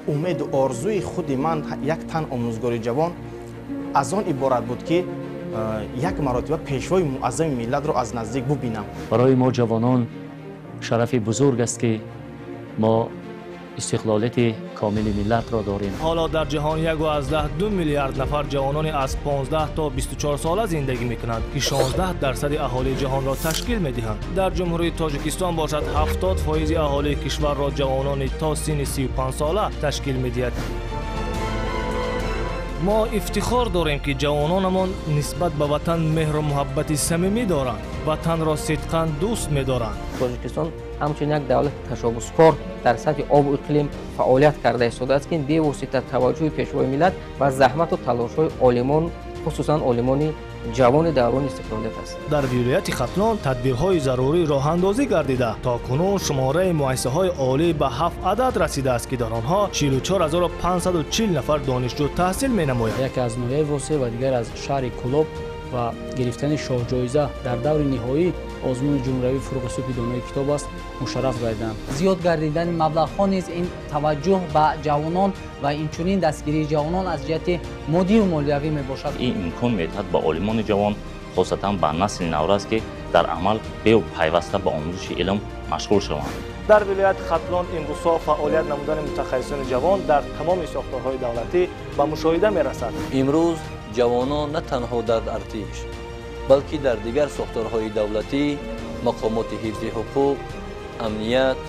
Умеду орзуи худи ман як тан омӯзгори ҷавон аз он иборат буд, ки як маротиба пешвои муаззами миллатро аз наздик бубинам. Барои мо ҷавонон шарафи бузург аст, ки мо истиқлолияти комили миллатро дорем. Ҳоло дар ҷаҳон 1,2 миллиард нафар ҷавонони аз 15 то 24 сола зиндагӣ мекунанд, ки 16% аҳолии ҷаҳонро ташкил медиҳанд. Дар Ҷумҳурии Тоҷикистон бошад, 70% аҳолии кишварро ҷавонони то синни 35 сола ташкил медиҳад. Мо ифтихор дорем, ки ҷавононамон нисбат ба ватан меҳру муҳаббати самимӣ доранд, ватанро сидқан дӯст медоранд. Тоҷикистон ҳамчун як давлати ташаббускор дар сатҳи обу иқлим фаъолият карда истодааст, ки бевосита таваҷҷӯҳи пешвои миллат ва заҳмату талошҳои олимон, хусусан олимони ҷавони даврони истиқлолият аст. Дар вилояти Хатлон тадбирҳои зарурӣ роҳандозӣ гардида, то кунун шумораи муассисаҳои олӣ ба 7 адад расидааст, ки дар онҳо 44540 нафар донишҷӯ таҳсил менамояд. Яке аз ноҳияи Восеъ ва дигар аз шаҳри Кӯлоб ва гирифтани шоҳҷоиза дар даври ниҳоии озмуни ҷумҳуриявии фурӯғи субҳи донои китоб аст мушарраф гардиданд. Зиёд гардидани маблағҳо низ ин таваҷҷӯҳ ба ҷавонон ва инчунин дастгирии ҷавонон аз ҷиҳати моддию молиявӣ мебошад. Ин имкон медиҳад ба олимони ҷавон, хосатан ба насли наврас, ки дар амал беу пайваста ба омӯзиши илм машғул шаванд. Дар вилояти Хатлон имрӯзҳо фаъолият намудани мутахассисони ҷавон дар тамоми сохторҳои давлатӣ ба мушоҳида мерасад. Имрӯз ҷавонон на танҳо дар артиш, балки дар дигар сохторҳои давлатӣ, мақомоти ҳифзи ҳуқуқ, амният,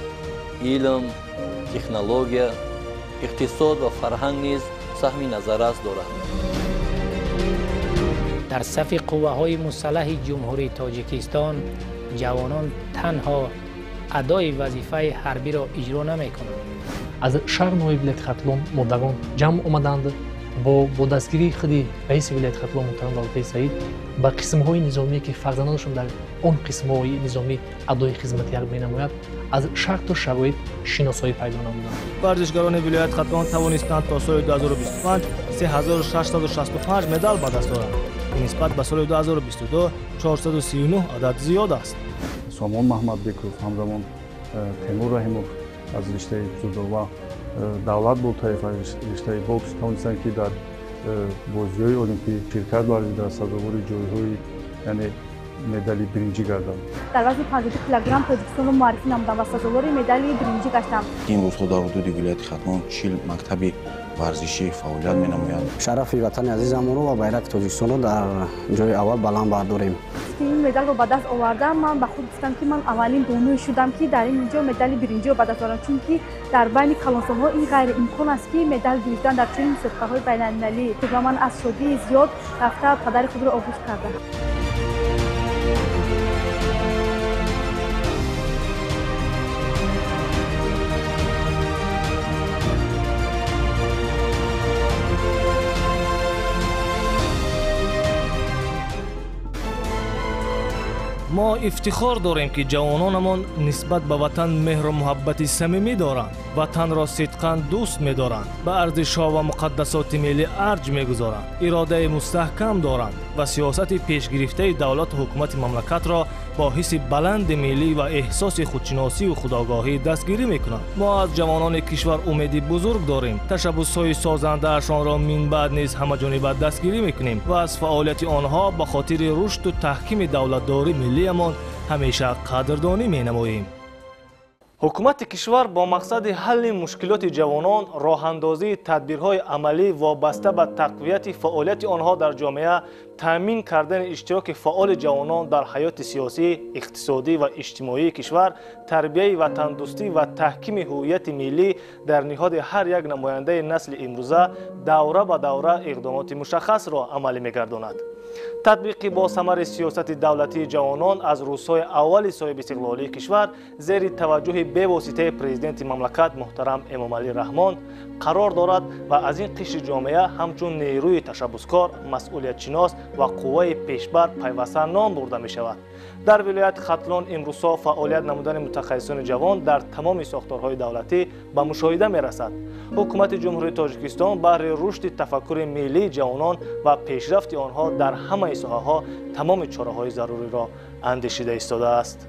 илм, технология, иқтисод ва фарҳанг низ саҳми назаррас доранд. Дар сафи қувваҳои мусаллаҳи Ҷумҳурии Тоҷикистон ҷавонон танҳо адои вазифаи ҳарбиро иҷро намекунанд. Аз шаҳр ноҳияи вилояти Хатлон модарон ҷамъ омаданд, бо дастгирии худи раиси вилояти Хатлон муҳтарам Давлатали Саид ба қисмҳои низомие, ки фарзандонашон дар он қисмҳои низомӣ адои хизмати ҳарб менамояд, аз шарту шароит шиносоӣ пайдо намуданд. Варзишгарони вилояти Хатлон тавонистанд то соли 2025 3665 медал ба даст оранд, ки нисбат ба соли 2022 439 адад зиёд аст. Сомон Маҳмадбеков, ҳамзамон Темур Раҳимов аз риштаи ҷудо ва Давлат Болтаев аз риштаи бокс тавонистанд, ки дар бозиҳои олимпӣ ширкат варзида, сазовори ҷойҳои, яъне медали биринҷӣ гарданд. Дар вазни 52 килограмм Тоҷикистонро муаррифӣ намудам ва сазовори медали биринҷӣ гаштам. Имрӯзҳо дар ҳудуди вилояти Хатлон 40 мактаби варзишӣ фаъолият менамоянд. Шарафи ватани азизамонро ва байрақи Тоҷикистонро дар ҷои аввал баланд бардорем. Ин медалро ба даст овардам, ман ба худ гуфтам, ки ман аввалин бонуе шудам, ки дар ин ҷо медали биринҷиро ба даст овардам, чунки дар байни калонсолҳо ин ғайриимкон аст, ки медал гирифтан дар чунин мусобиқаҳои байналмилалӣ. Ва ман аз шодии зиёд рафта падари худро оғӯш кардам. Мо ифтихор дорем, ки ҷавононамон нисбат ба ватан меҳру муҳаббати самимӣ доранд, ватанро сидқан дӯст медоранд, ба арзишҳо ва муқаддасоти миллӣ арҷ мегузоранд, иродаи мустаҳкам доранд ва сиёсати пешгирифтаи давлату ҳукумати мамлакатро бо ҳисси баланди миллӣ ва эҳсоси худшиносию худогоҳӣ дастгирӣ мекунанд. Мо аз ҷавонони кишвар умеди бузург дорем, ташаббусҳои созандаашонро минбаъд низ ҳамаҷониба дастгирӣ мекунем ва аз фаъолияти онҳо ба хотири рушду таҳкими давлатдории миллиямон ҳамеша қадрдонӣ менамоем. Ҳукумати кишвар бо мақсади ҳалли мушкилоти ҷавонон, роҳандозии тадбирҳои амалӣ вобаста ба тақвияти фаъолияти онҳо дар ҷомеа, таъмин кардани иштироки фаъоли ҷавонон дар ҳаёти сиёсӣ, иқтисодӣ ва иҷтимоии кишвар, тарбияи ватандӯстӣ ва таҳкими ҳуввияти миллӣ дар ниҳоди ҳар як намояндаи насли имрӯза давра ба давра иқдомоти мушаххасро амалӣ мегардонад. Татбиқи босамари сиёсати давлатии ҷавонон аз рӯзҳои аввали соҳибистиқлолии кишвар зери таваҷҷӯҳи бевоситаи президенти мамлакат муҳтарам Эмомалӣ Раҳмон қарор дорад ва аз ин қишри ҷомеа ҳамчун нерӯи ташаббускор, масъулиятшинос ва қувваи пешбар пайваста ном бурда мешавад. Дар вилояти Хатлон имрӯзҳо фаъолият намудани мутахассисони ҷавон дар тамоми сохторҳои давлатӣ ба мушоҳида мерасад. Ҳукумати Ҷумҳурии Тоҷикистон баҳри рушди тафаккури миллии ҷавонон ва пешрафти онҳо дар ҳамаи соҳаҳо тамоми чораҳои заруриро андешида истодааст.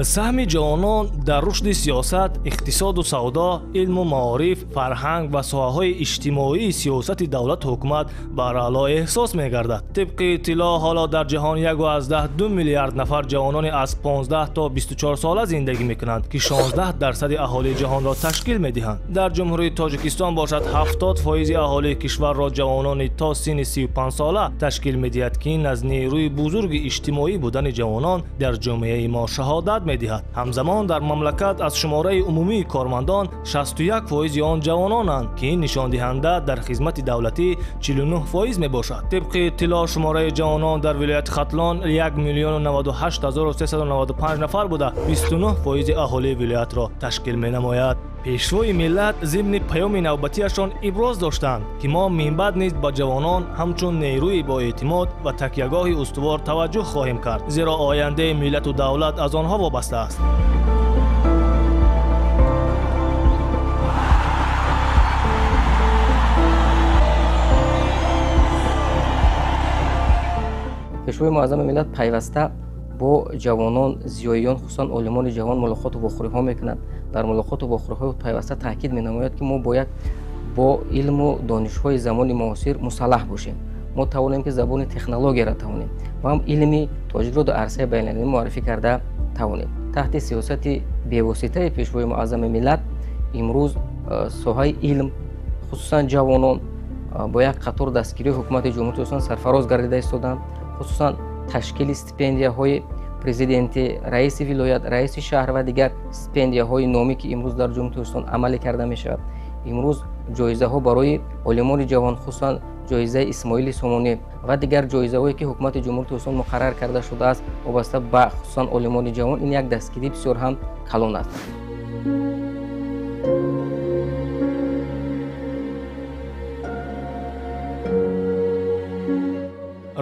Саҳми ҷавонон дар рушди сиёсат, иқтисоду савдо, илму маориф, фарҳанг ва соҳаҳои иҷтимоии сиёсати давлату ҳукумат бараъло эҳсос мегардад. Тибқи иттилоъ, ҳоло дар ҷаҳон 1,2 миллиард нафар ҷавонони аз 15 то 24 сола зиндагӣ мекунанд, ки 16% аҳолии ҷаҳонро ташкил медиҳанд. Дар Ҷумҳурии Тоҷикистон бошад 70% аҳолии кишварро ҷавонони то синни 35 сола ташкил медиҳад, ки ин аз нерӯи бузурги иҷтимоӣ будани ҷавонон дар ҷомеаи мо шаҳодат медиҳад. Ҳамзамон дар мамлакат аз шумораи умумии кормандон 61% он ҷавононанд, ки ин нишондиҳанда дар хизмати давлатӣ 49% мебошад. Тибқи иттилоъ, шумораи ҷавонон дар вилояти Хатлон 1 098 395 нафар буда, 29% аҳолии вилоятро ташкил менамояд. Пешвои миллат зимни паёми навбатиашон иброз доштанд, ки мо минбаъд низ ба ҷавонон ҳамчун нерӯи боэътимод ва такягоҳи устувор таваҷҷӯҳ хоҳем кард, зеро ояндаи миллату давлат аз онҳо вобаста аст. Пешвои муаззами миллат пайваста бо ҷавонон, зиёиён, хусусан олимони ҷавон мулоқоту вохӯриҳо мекунанд. Дар мулоқоту вохӯриҳо пайваста таъкид менамояд, ки мо бояд бо илму донишҳои замони муосир мусаллаҳ бошем. Мо тавонем, ки забони технологияро тавонем ва ҳам илми тоҷикро дар арсаи байналмилалӣ муаррифӣ карда тавонем. Таҳти сиёсати бевоситаи пешвои муаззами миллат имрӯз соҳаи илм, хусусан ҷавонон, бо як қатор дастгирии ҳукумати Ҷумҳурии Тоҷикистон сарфароз гардида истоданд. Хусусан ташкили стипендияҳои президенти, раиси вилоят, раиси шаҳр ва дигар стипендияҳои номӣ, ки имрӯз дар Ҷумҳурии Тоҷикистон амалӣ карда мешавад. Имрӯз ҷоизаҳо барои олимони ҷавон, хусусан ҷоизаи Исмоили Сомонӣ ва дигар ҷоизаҳое, ки ҳукумати Ҷумҳурии Тоҷикистон муқаррар карда шудааст, вобаста ба хусусан олимони ҷавон, ин як дастгирии бисёр ҳам калон аст.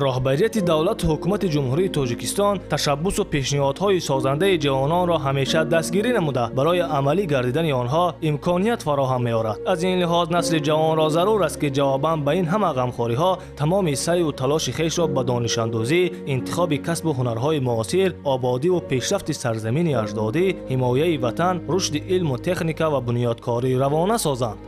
Роҳбарияти давлату ҳукумати Ҷумҳурии Тоҷикистон ташаббусу пешниҳодҳои созандаи ҷавононро ҳамеша дастгирӣ намуда, барои амалӣ гардидани онҳо имконият фароҳам меорад. Аз ин лиҳоз насли ҷавонро зарур аст, ки ҷавобан ба ин ҳама ғамхориҳо тамоми саъю талоши хешро ба донишандозӣ, интихоби касбу ҳунарҳои муосир, ободиву пешрафти сарзамини аҷдодӣ, ҳимояи ватан, рушди илму техника ва бунёдкорӣ равона созанд.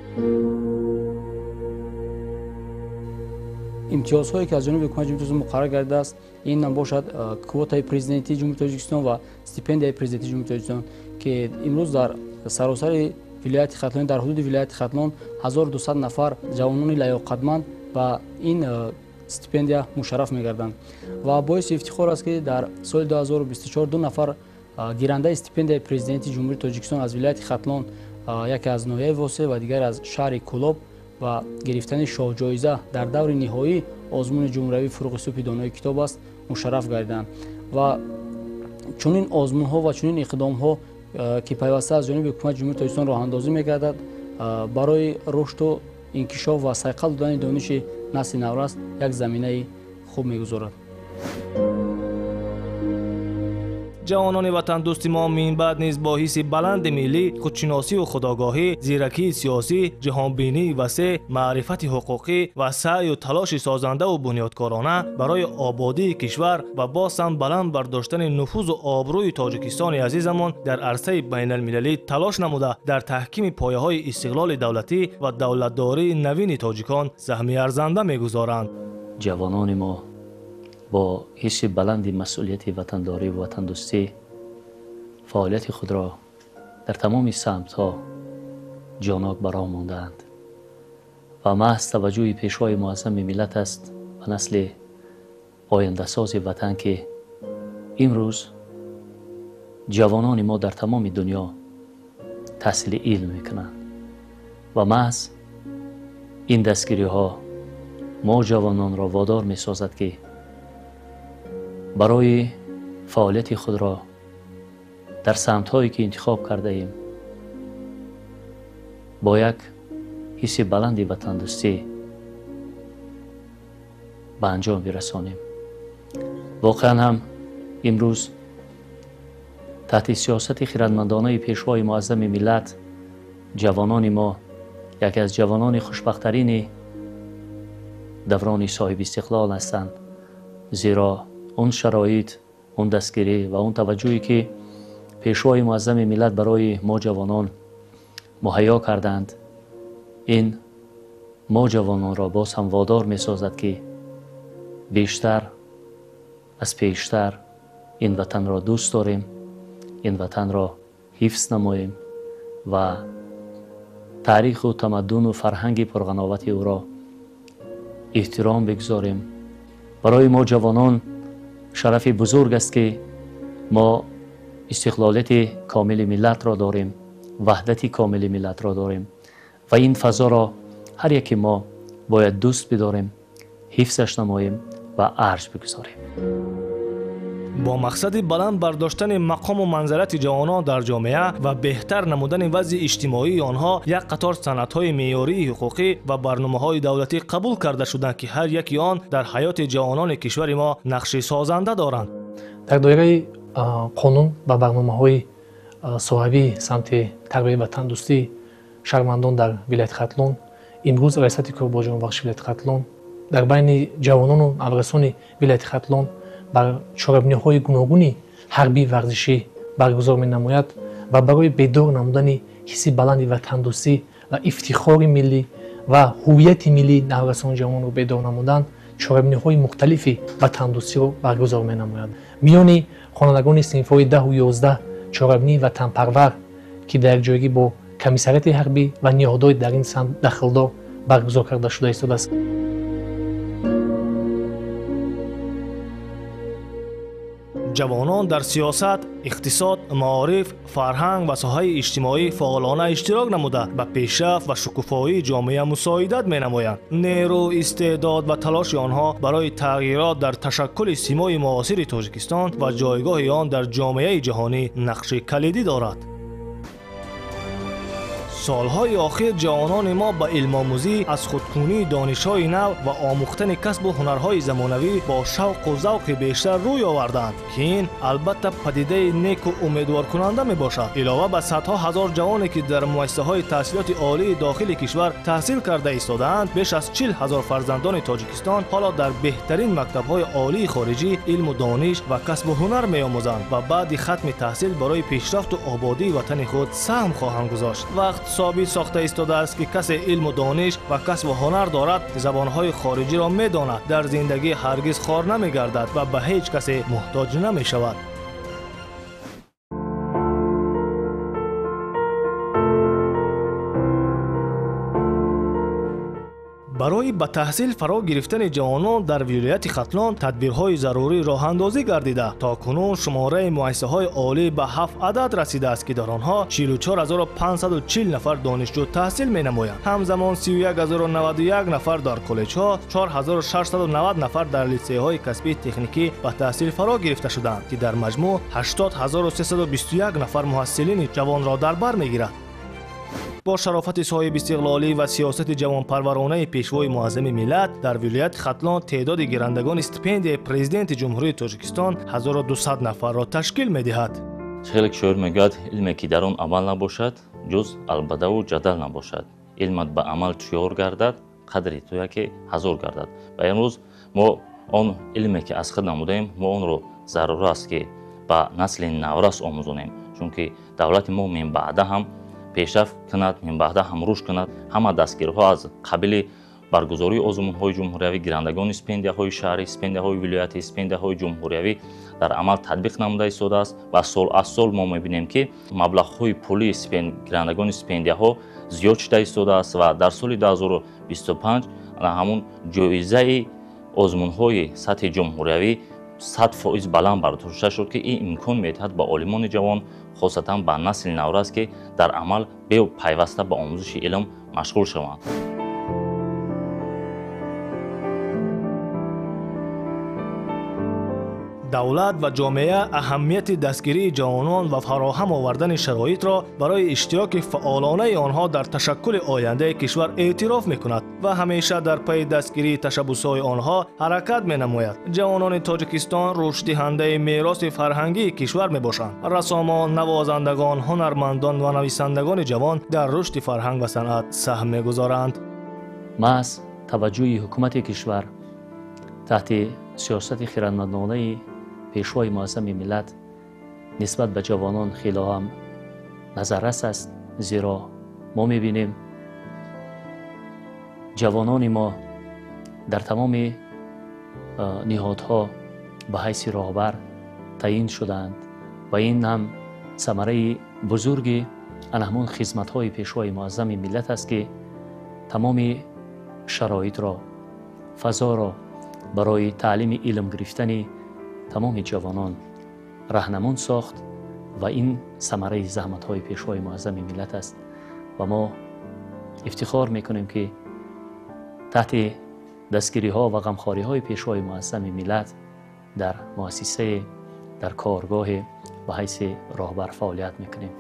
Имтиёзҳое, ки аз ҷониби ҳукумати Ҷумҳурии Тоҷикистон муқаррар гардидааст, ин бошад квотаи президентии Ҷумҳурии Тоҷикистон ва стипендияи президентии Ҷумҳурии Тоҷикистон, ки имрӯз дар саросари вилояти Хатлон, дар ҳудуди вилояти Хатлон 1200 нафар ҷавонони лаёқатманд ба ин стипендия мушарраф мегарданд. Ва боиси ифтихор аст, ки дар соли 2024 ду нафар гирандаи стипендияи президентии Ҷумҳурии Тоҷикистон аз вилояти Хатлон, яке аз ноҳияи Восеъ ва дигар аз шаҳри Кӯлоб, ва гирифтани шоҳҷоиза дар даври ниҳоии озмуни ҷумҳуриявии фурӯғи субҳи донои китоб аст, мушарраф гардиданд. Ва чунин озмунҳо ва чунин иқдомҳо, ки пайваста аз ҷониби ҳукумати Ҷумҳурии Тоҷикистон роҳандозӣ мегардад, барои рушду инкишоф ва сайқал додани дониши насли наврас як заминаи хуб мегузорад. Ҷавонони ватандӯсти мо минбаъд низ бо ҳисси баланди миллӣ, худшиносию худогоҳӣ, зиракии сиёсӣ, ҷаҳонбинии васеъ, маърифати ҳуқуқӣ ва саъю талоши созандаву бунёдкорона барои ободии кишвар ва боз ҳам баланд бардоштани нуфузу обрӯи Тоҷикистони азизамон дар арсаи байналмилалӣ талош намуда, дар таҳкими пояҳои истиқлоли давлатӣ ва давлатдории навини тоҷикон саҳми арзанда мегузоранд. Ҷавонони мо бо ҳисси баланди масъулияти ватандорӣ ва ватандӯстӣ фаъолияти худро дар тамоми самтҳо ҷонок ба роҳ мондаанд ва маҳз таваҷҷӯҳи пешвои муаззами миллат аст ба насли ояндасози ватан, ки имрӯз ҷавонони мо дар тамоми дунё таҳсили илм мекунанд ва маҳз ин дастгириҳо мо ҷавононро водор месозад, ки барои фаъолияти худро дар самтҳое, ки интихоб кардаем, бо як ҳисси баланди ватандӯстӣ ба анҷом бирасонем. Воқеан ҳам имрӯз таҳти сиёсати хирадмандонаи пешвои муаззами миллат ҷавонони мо яке аз ҷавонони хушбахттарини даврони соҳибистиқлол ҳастанд, зеро он шароит, он дастгирӣ ва он таваҷҷӯҳе, ки Пешвои муаззами миллат барои мо ҷавонон муҳайё карданд, ин мо ҷавононро боз ҳам водор месозад, ки бештар аз пештар ин ватанро дӯст дорем, ин ватанро ҳифз намоем ва таъриху тамаддуну фарҳанги пурғановати ӯро эҳтиром бигзорем. Барои мо ҷавонон шарафи бузург аст, ки мо истиқлолияти комили миллатро дорем, ваҳдати комили миллатро дорем ва ин фазоро ҳар яке мо бояд дӯст бидорем, ҳифзаш намоем ва арҷ бигузорем. Бо мақсади баланд бардоштани мақому манзалати ҷавонон дар ҷомеа ва беҳтар намудани вазъи иҷтимоии онҳо як қатор санадҳои меъёрии ҳуқуқӣ ва барномаҳои давлатӣ қабул карда шуданд, ки ҳар яки он дар ҳаёти ҷавонони кишвари мо нақши созанда доранд. Дар доираи қонун ва барномаҳои соҳавии самти тарбияи ватандӯстии шаҳрвандон дар вилояти Хатлон, имрӯз Раёсати кор бо ҷавонбахши вилояти Хатлон дар байни ҷавонону наврасони вилояти Хатлон бар чорабиниҳои гуногуни ҳарбии варзишӣ баргузор менамояд ва барои бедор намудани ҳисси баланди ватандӯстӣ ва ифтихори миллӣ ва ҳуввияти миллии наврасону ҷавононро бедор намудан чорабиниҳои мухталифи ватандӯстиро баргузор менамояд. Миёни хонандагони синфҳои 10-11 чорабинии ватанпарвар, ки дар якҷоягӣ бо комиссариати ҳарбӣ ва ниҳодҳои дар ин самт дахлдор баргузор карда шуда истодааст. Ҷавонон дар сиёсат, иқтисод, маориф, фарҳанг ва соҳаи иҷтимоӣ фаъолона иштирок намуда, ба пешрафт ва шукуфоии ҷомеа мусоидат менамоянд. Нерӯ, истеъдод ва талоши онҳо барои тағйирот дар ташаккули симои муосири Тоҷикистон ва ҷойгоҳи он дар ҷомеаи ҷаҳонӣ нақши калидӣ дорад. Солҳои охир ҷавонони мо ба илмомӯзӣ, аз худкунии донишҳои нав ва омӯхтани касбу ҳунарҳои замонавӣ бо шавқу завқи бештар рӯй оварданд, ки ин албатта падидаи неку умедворкунанда мебошад. Илова ба садҳо ҳазор ҷавоне, ки дар муассисаҳои таҳсилоти олии дохили кишвар таҳсил карда истодаанд, беш аз 40 ҳазор фарзандони Тоҷикистон ҳоло дар беҳтарин мактабҳои олии хориҷӣ илму дониш ва касбу ҳунар меомӯзанд ва баъди хатми таҳсил барои пешрафту ободии ватани худ саҳм хоҳанд гузошт. Вақт собит сохта истодааст, ки касе илму дониш ва касбу ҳунар дорад, забонҳои хориҷиро медонад, дар зиндагӣ ҳаргиз хор намегардад ва ба ҳеҷ касе муҳтоҷ намешавад. Барои ба таҳсил фаро гирифтани ҷавонон дар вилояти Хатлон тадбирҳои зарурӣ роҳандозӣ гардида, то кунун шумораи муассисаҳои олӣ ба 7 адад расидааст, ки дар онҳо 44540 нафар донишҷӯ таҳсил менамоянд. Ҳамзамон 31091 нафар дар коллеҷҳо, 4690 нафар дар литсейҳои касбии техникӣ ба таҳсил фаро гирифта шуданд, ки дар маҷмӯъ 80321 нафар муҳассилини ҷавонро дар бар мегирад. Бо шарофати соҳибистиқлолӣ ва сиёсати ҷавонпарваронаи Пешвои муаззами миллат дар вилояти Хатлон теъдоди гирандагони стипендияи Президенти Ҷумҳурии Тоҷикистон 1200 нафарро ташкил медиҳад. Хеле шоир мегӯяд, илме ки дар он амал набошад, ҷуз албадаву ҷадал набошад. Илмат ба амал чиёр гардад, қадри ту яке ҳазор гардад. Ва имрӯз мо он илме ки аз худ намудаем, мо онро зарур аст, ки ба насли наврас омӯзонем, чунки давлати мо минбаъда ҳам пешрафт кунад, минбаъда ҳам рушд кунад. Ҳама дастгирҳо аз қабили баргузории озмунҳои ҷумҳуриявӣ, гирандагони стипендияҳои шаҳрӣ, стипендияҳои вилоятӣ, стипендияҳои ҷумҳуриявӣ дар амал татбиқ намуда истодааст ва сол аз сол мо мебинем, ки маблағҳои пулии гирандагони стипендияҳо зиёд шуда истодааст ва дар соли 2025 ҳамун ҷоизаи озмунҳои сатҳи ҷумҳуриявӣ 100% баланд бардошта шуд, ки ин имкон медиҳад ба олимони ҷавон, хосатан ба насли наврас, ки дар амал бепайваста ба омӯзиши илм машғул шаванд. Давлат ва ҷомеа аҳамияти дастгирии ҷавонон ва фароҳам овардани шароитро барои иштироки фаъолонаи онҳо дар ташаккули ояндаи кишвар эътироф мекунад ва ҳамеша дар пайи дастгирии ташаббусҳои онҳо ҳаракат менамояд. Ҷавонони Тоҷикистон рушддиҳандаи мероси фарҳангии кишвар мебошанд. Рассомон, навозандагон, ҳунармандон ва нависандагони ҷавон дар рушди фарҳанг ва санъат саҳм мегузоранд. Маҳз таваҷҷӯҳи ҳукумати кишвар таҳти сиёсати хирадмандонаи Пешвои муаззами миллат нисбат ба ҷавонон хеле ҳам назаррас аст, зеро мо мебинем ҷавонони мо дар тамоми ниҳодҳо ба ҳайси роҳбар таъин шудаанд ва ин ҳам самараи бузурги ана ҳамон хизматҳои пешвои муаззами миллат аст, ки тамоми шароитро, фазоро барои таълими илм гирифтани тамоми ҷавонон раҳнамун сохт ва ин самараи заҳматҳои пешвои муаззами миллат аст. Ва мо ифтихор мекунем, ки таҳти дастгириҳо ва ғамхориҳои пешвои муаззами миллат дар муассисае, дар коргоҳе ба ҳайси роҳбар фаъолият мекунем.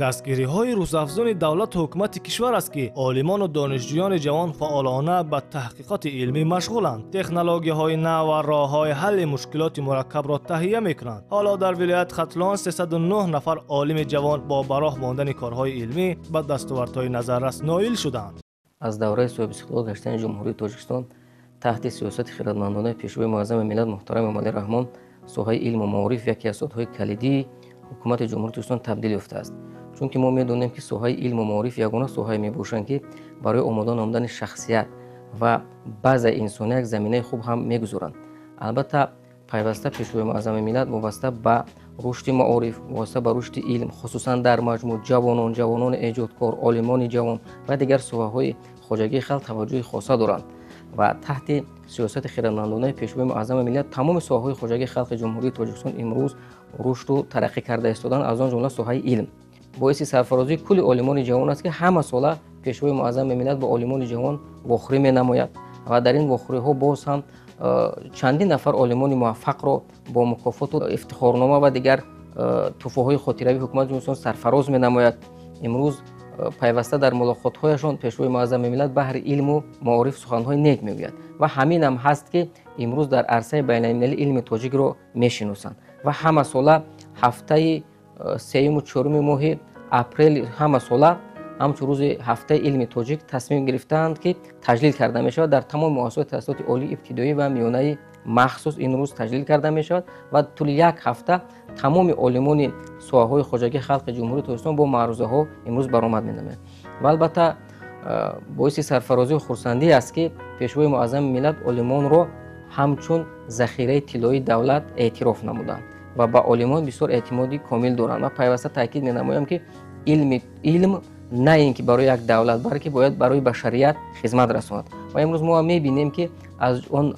Дастгириҳои рӯзафзуни давлату ҳукумати кишвар аст, ки олимону донишҷӯёни ҷавон фаъолона ба таҳқиқоти илмӣ машғуланд, технологияҳои нав ва роҳҳои ҳалли мушкилоти мураккабро таҳия мекунанд. Ҳоло дар вилоят Хатлон 309 нафар олими ҷавон бо ба роҳ мондани корҳои илмӣ ба дастовардҳои назаррас ноил шуданд. Аз давраи соҳибистиқлол гаштани Ҷумҳурии Тоҷикистон таҳти сиёсати хирадмандонаи пешвои муаззами миллат муҳтарам Эмомалӣ Раҳмон соҳаи илму маориф яке аз соҳаҳои калидии ҳукумати Ҷумҳурии Тоҷикистон табдил ёфтааст. Чунки мо медонем, ки соҳаи илму маориф ягона соҳае мебошанд, ки барои омода намудани шахсият ва баъзаи инсони як заминаи хуб ҳам мегузоранд. Албатта, пайваста пешвои муаззами миллат вобаста ба рушди маориф, вобаста ба рушди илм, хусусан дар маҷмӯъ ҷавонон, ҷавонони эҷодкор, олимони ҷавон ва дигар соҳаҳои хоҷагии халқ таваҷҷӯҳи хоса доранд ва таҳти сиёсати хирадмандонаи пешвои муаззами миллат тамоми соҳаҳои хоҷагии халқи Ҷумҳурии Тоҷикистон имрӯз рушду тараққӣ карда истоданд, аз он ҷумла соҳаи илм. Боиси сарфарозии кулли олимони ҷавон аст, ки ҳама сола пешвои муаззами миллат бо олимони ҷавон вохӯрӣ менамояд ва дар ин вохӯриҳо боз ҳам чандин нафар олимони муваффақро бо мукофоту ифтихорнома ва дигар тӯҳфаҳои хотиравии ҳукумати Ҷумҳурии Тоҷикистон сарфароз менамояд. Имрӯз пайваста дар мулоқотҳояшон пешвои муаззами миллат баҳри илму маориф суханҳои нек мегӯяд ва ҳамин ҳам ҳаст, ки имрӯз дар арсаи байналмилалӣ илми тоҷикро мешиносанд ва ҳама сола ҳафтаи сеюму чоруми моҳи апрел ҳама сола ҳамчун рӯзи ҳафтаи илми тоҷик тасмим гирифтаанд, ки таҷлил карда мешавад. Дар тамоми муассисаҳои таҳсилоти олии ибтидоӣ ва миёнаи махсус ин рӯз таҷлил карда мешавад ва тӯли як ҳафта тамоми олимони соҳаҳои хоҷагии халқи Ҷумҳурии Тоҷикистон бо маърузаҳо имрӯз баромад менамоянд. Ва албатта, боиси сарфарозию хурсандӣ аст, ки пешвои муаззами миллат олимонро ҳамчун захираи тиллоии давлат эътироф намуданд ва ба олимон бисёр эътимоди комил доранд. Ман пайваста таъкид менамоям, ки илм на ин ки барои як давлат, балки бояд барои башарият хизмат расонад. Ва имрӯз мо мебинем, ки аз он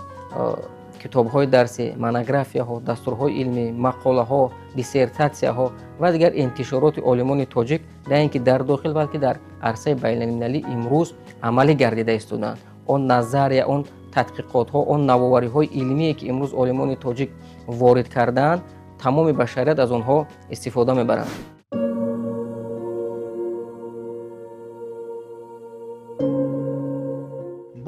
китобҳои дарсӣ, монографияҳо, дастурҳои илмӣ, мақолаҳо, диссертатсияҳо ва дигар интишороти олимони тоҷик на ин ки дар дохил, балки дар арсаи байналмилалӣ имрӯз амалӣ гардида истодаанд. Он назария, он тадқиқотҳо, он навовариҳои илмие, ки имрӯз олимони тоҷик ворид кардаанд, тамоми башарият аз онҳо истифода мебаранд.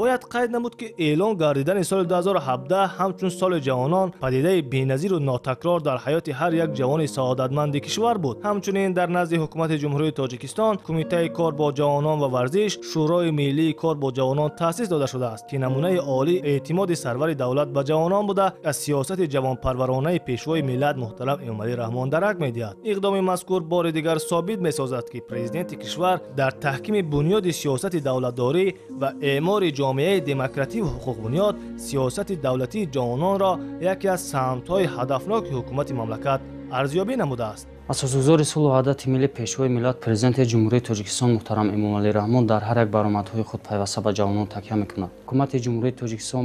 Бояд қайд намуд, ки эълон гардидани соли 2017 ҳамчун соли ҷавонон падидаи беназиру нотакрор дар ҳаёти ҳар як ҷавони саодатманди кишвар буд. Ҳамчунин дар назди ҳукумати Ҷумҳурии Тоҷикистон Кумитаи кор бо ҷавонон ва варзиш, Шӯрои миллии кор бо ҷавонон таъсис дода шудааст, ки намунаи олии эътимоди сарвари давлат ба ҷавонон буда, аз сиёсати ҷавонпарваронаи пешвои миллат муҳтарам Эмомалӣ Раҳмон дарак медиҳад. Иқдоми мазкур бори дигар собит месозад, ки президенти кишвар дар таҳкими бунёди сиёсати давлатдорӣ ва эъмори ҷомеаи демократӣ ва ҳуқуқбунёд сиёсати давлатии ҷавононро яке аз самтҳои ҳадафноки ҳукумати мамлакат арзёбӣ намудааст. Асосгузори сулҳу ваҳдати миллӣ, пешвои миллат, президенти Ҷумҳурии Тоҷикистон муҳтарам Эмомалӣ Раҳмон дар ҳар як баромадҳои худ пайваста ба ҷавонон такя мекунад. Ҳукумати Ҷумҳурии Тоҷикистон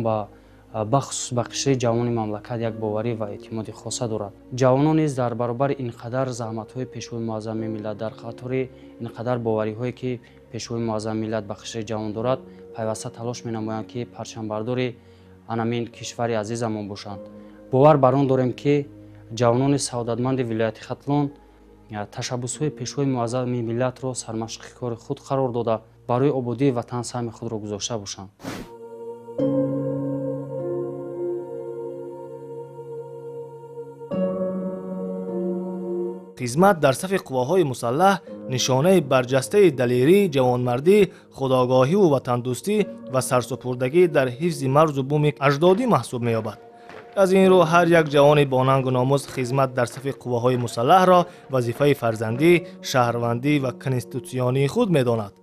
бахусус ба қишри ҷавони мамлакат як боварӣ ва эътимоди хоса дорад. Ҷавонон низ дар баробари ин қадар заҳматҳои пешвои муаззами миллат, дар қатори ин қадар бовариҳое ки пешвои муаззами миллат ба қишри ҷавон дорад, пайваста талош менамоянд, ки парчамбардори анамин кишвари азизамон бошанд. Бовар бар он дорем, ки ҷавонони саодатманди вилояти Хатлон ташаббусҳои пешвои муаззами миллатро сармашқи кори худ қарор дода, барои ободии ватан саҳми худро гузошта бошанд. Хизмат дар сафи қувваҳои мусаллаҳ нишонаи барҷастаи далерӣ, ҷавонмардӣ, худогоҳиву ватандӯстӣ ва сарсупурдагӣ дар ҳифзи марзу буми аҷдодӣ маҳсуб меёбад. Аз ин рӯ ҳар як ҷавони бонангу номус хизмат дар сафи қувваҳои мусаллаҳро вазифаи фарзандӣ, шаҳрвандӣ ва конститутсионии худ медонад.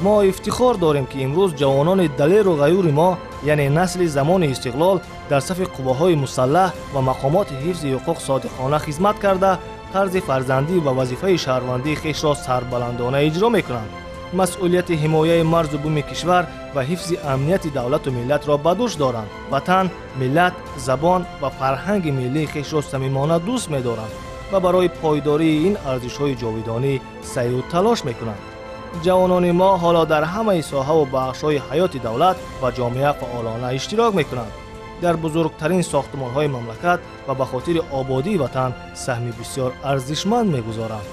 Мо ифтихор дорем, ки имрӯз ҷавонони далеру ғаюри мо, яъне насли замони истиқлол, дар сафи қувваҳои мусаллаҳ ва мақомоти ҳифзи ҳуқуқ содиқона хизмат карда, қарзи фарзандӣ ва вазифаи шаҳрвандии хешро сарбаландона иҷро мекунанд. Масъулияти ҳимояи марзу буми кишвар ва ҳифзи амнияти давлату миллатро ба дӯш доранд. Ватан, миллат, забон ва фарҳанги миллии хешро самимона дӯст медоранд ва барои пойдории ин арзишҳои ҷовидонӣ саъю талош мекунанд. Ҷавонони мо ҳоло дар ҳамаи соҳаву бахшҳои ҳаёти давлат ва ҷомеа фаъолона иштирок мекунанд. Дар бузургтарин сохтмонҳои мамлакат ва ба хотири ободии ватан саҳми бисёр арзишманд мегузоранд.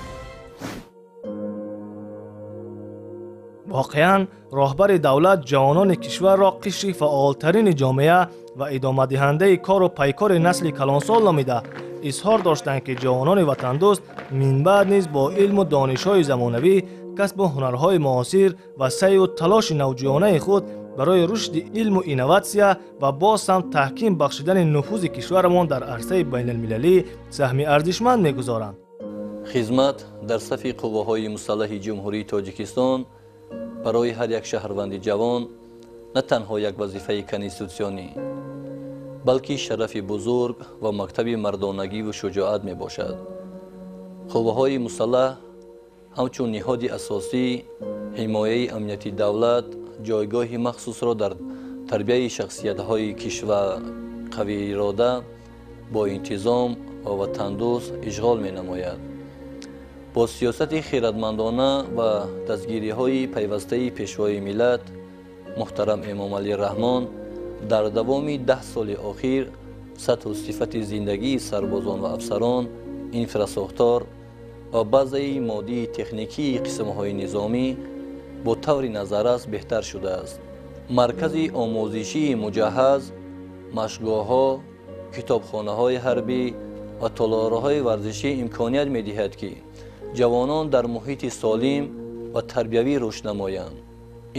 Воқеан, роҳбари давлат ҷавонони кишварро қишри фаъолтарини ҷомеа ва идомадиҳандаи кору пайкори насли калонсол номида, изҳор доштанд, ки ҷавонони ватандӯст минбаъд низ бо илму донишҳои замонавӣ, касбу ҳунарҳои муосир ва саъю талоши навҷӯёнаи худ барои рушди илму инноватсия ва боз ҳам таҳким бахшидани нуфузи кишварамон дар арсаи байналмилалӣ саҳми арзишманд мегузоранд. Хизмат дар сафи қувваҳои мусаллаҳи Ҷумҳурии Тоҷикистон барои ҳар як шаҳрванди ҷавон на танҳо як вазифаи конститутсионӣ, балки шарафи бузург ва мактаби мардонагиву шуҷоат мебошад. Қувваҳои мусаллаҳ ҳамчун ниҳоди асосӣ ҳимояи амнияти давлат ҷойгоҳи махсусро дар тарбияи шахсиятҳои кишвар қавиирода, боинтизом ва ватандӯст ишғол менамояд. Бо сиёсати хиратмандона ва дастгириҳои пайвастаи Пешвои миллат муҳтарам Эмомалӣ Раҳмон дар давоми 10 соли охир сатҳу сифати зиндагии сарбозон ва афсарон, инфрасохтор ва базаи моддии техникии қисмҳои низомӣ бо таври назаррас беҳтар шудааст. Маркази омӯзишии муҷаҳҳаз, машқгоҳҳо, китобхонаҳои ҳарбӣ ва толорҳои варзишӣ имконият медиҳад, ки ҷавонон дар муҳити солим ва тарбиявӣ рушд намоянд.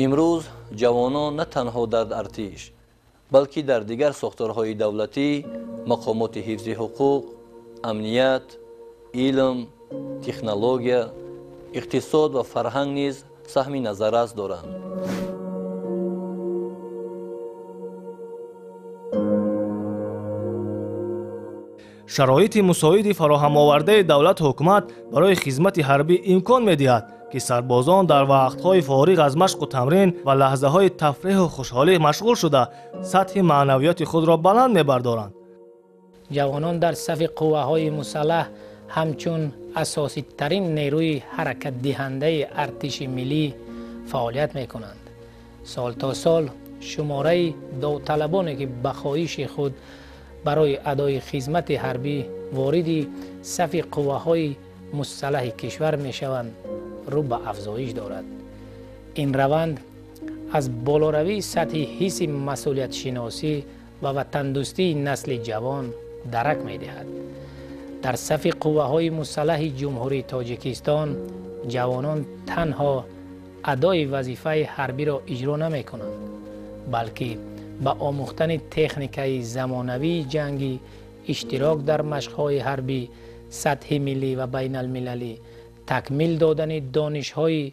Имрӯз ҷавонон на танҳо дар артиш, балки дар дигар сохторҳои давлатӣ, мақомоти ҳифзи ҳуқуқ, амният, илм, технология, иқтисод ва фарҳанг низ саҳми назаррас доранд. Шароити мусоиди фароҳамовардаи давлату ҳукумат барои хизмати ҳарбӣ имкон медиҳад, ки сарбозон дар вақтҳои фориғ аз машқу тамрин ва лаҳзаҳои тафреҳу хушҳолӣ машғул шуда, сатҳи маънавиёти худро баланд мебардоранд. Ҷавонон дар сафи қувваҳои мусаллаҳ ҳамчун асоситарин нерӯи ҳаракатдиҳандаи артиши миллӣ фаъолият мекунанд. Сол то сол шумораи довталабоне, ки ба хоҳиши худ барои адои хизмати ҳарбӣ вориди сафи қувваҳои мусаллаҳи кишвар мешаванд, рӯ ба афзоиш дорад. Ин раванд аз болоравии сатҳи ҳисси масъулиятшиносӣ ва ватандӯстии насли ҷавон дарак медиҳад. Дар сафи қувваҳои мусаллаҳи Ҷумҳурии Тоҷикистон ҷавонон танҳо адои вазифаи ҳарбиро иҷро намекунанд, балки ба омӯхтани техникаи замонавии ҷангӣ, иштирок дар машқҳои ҳарбӣ сатҳи миллӣ ва байналмилалӣ, такмил додани донишҳои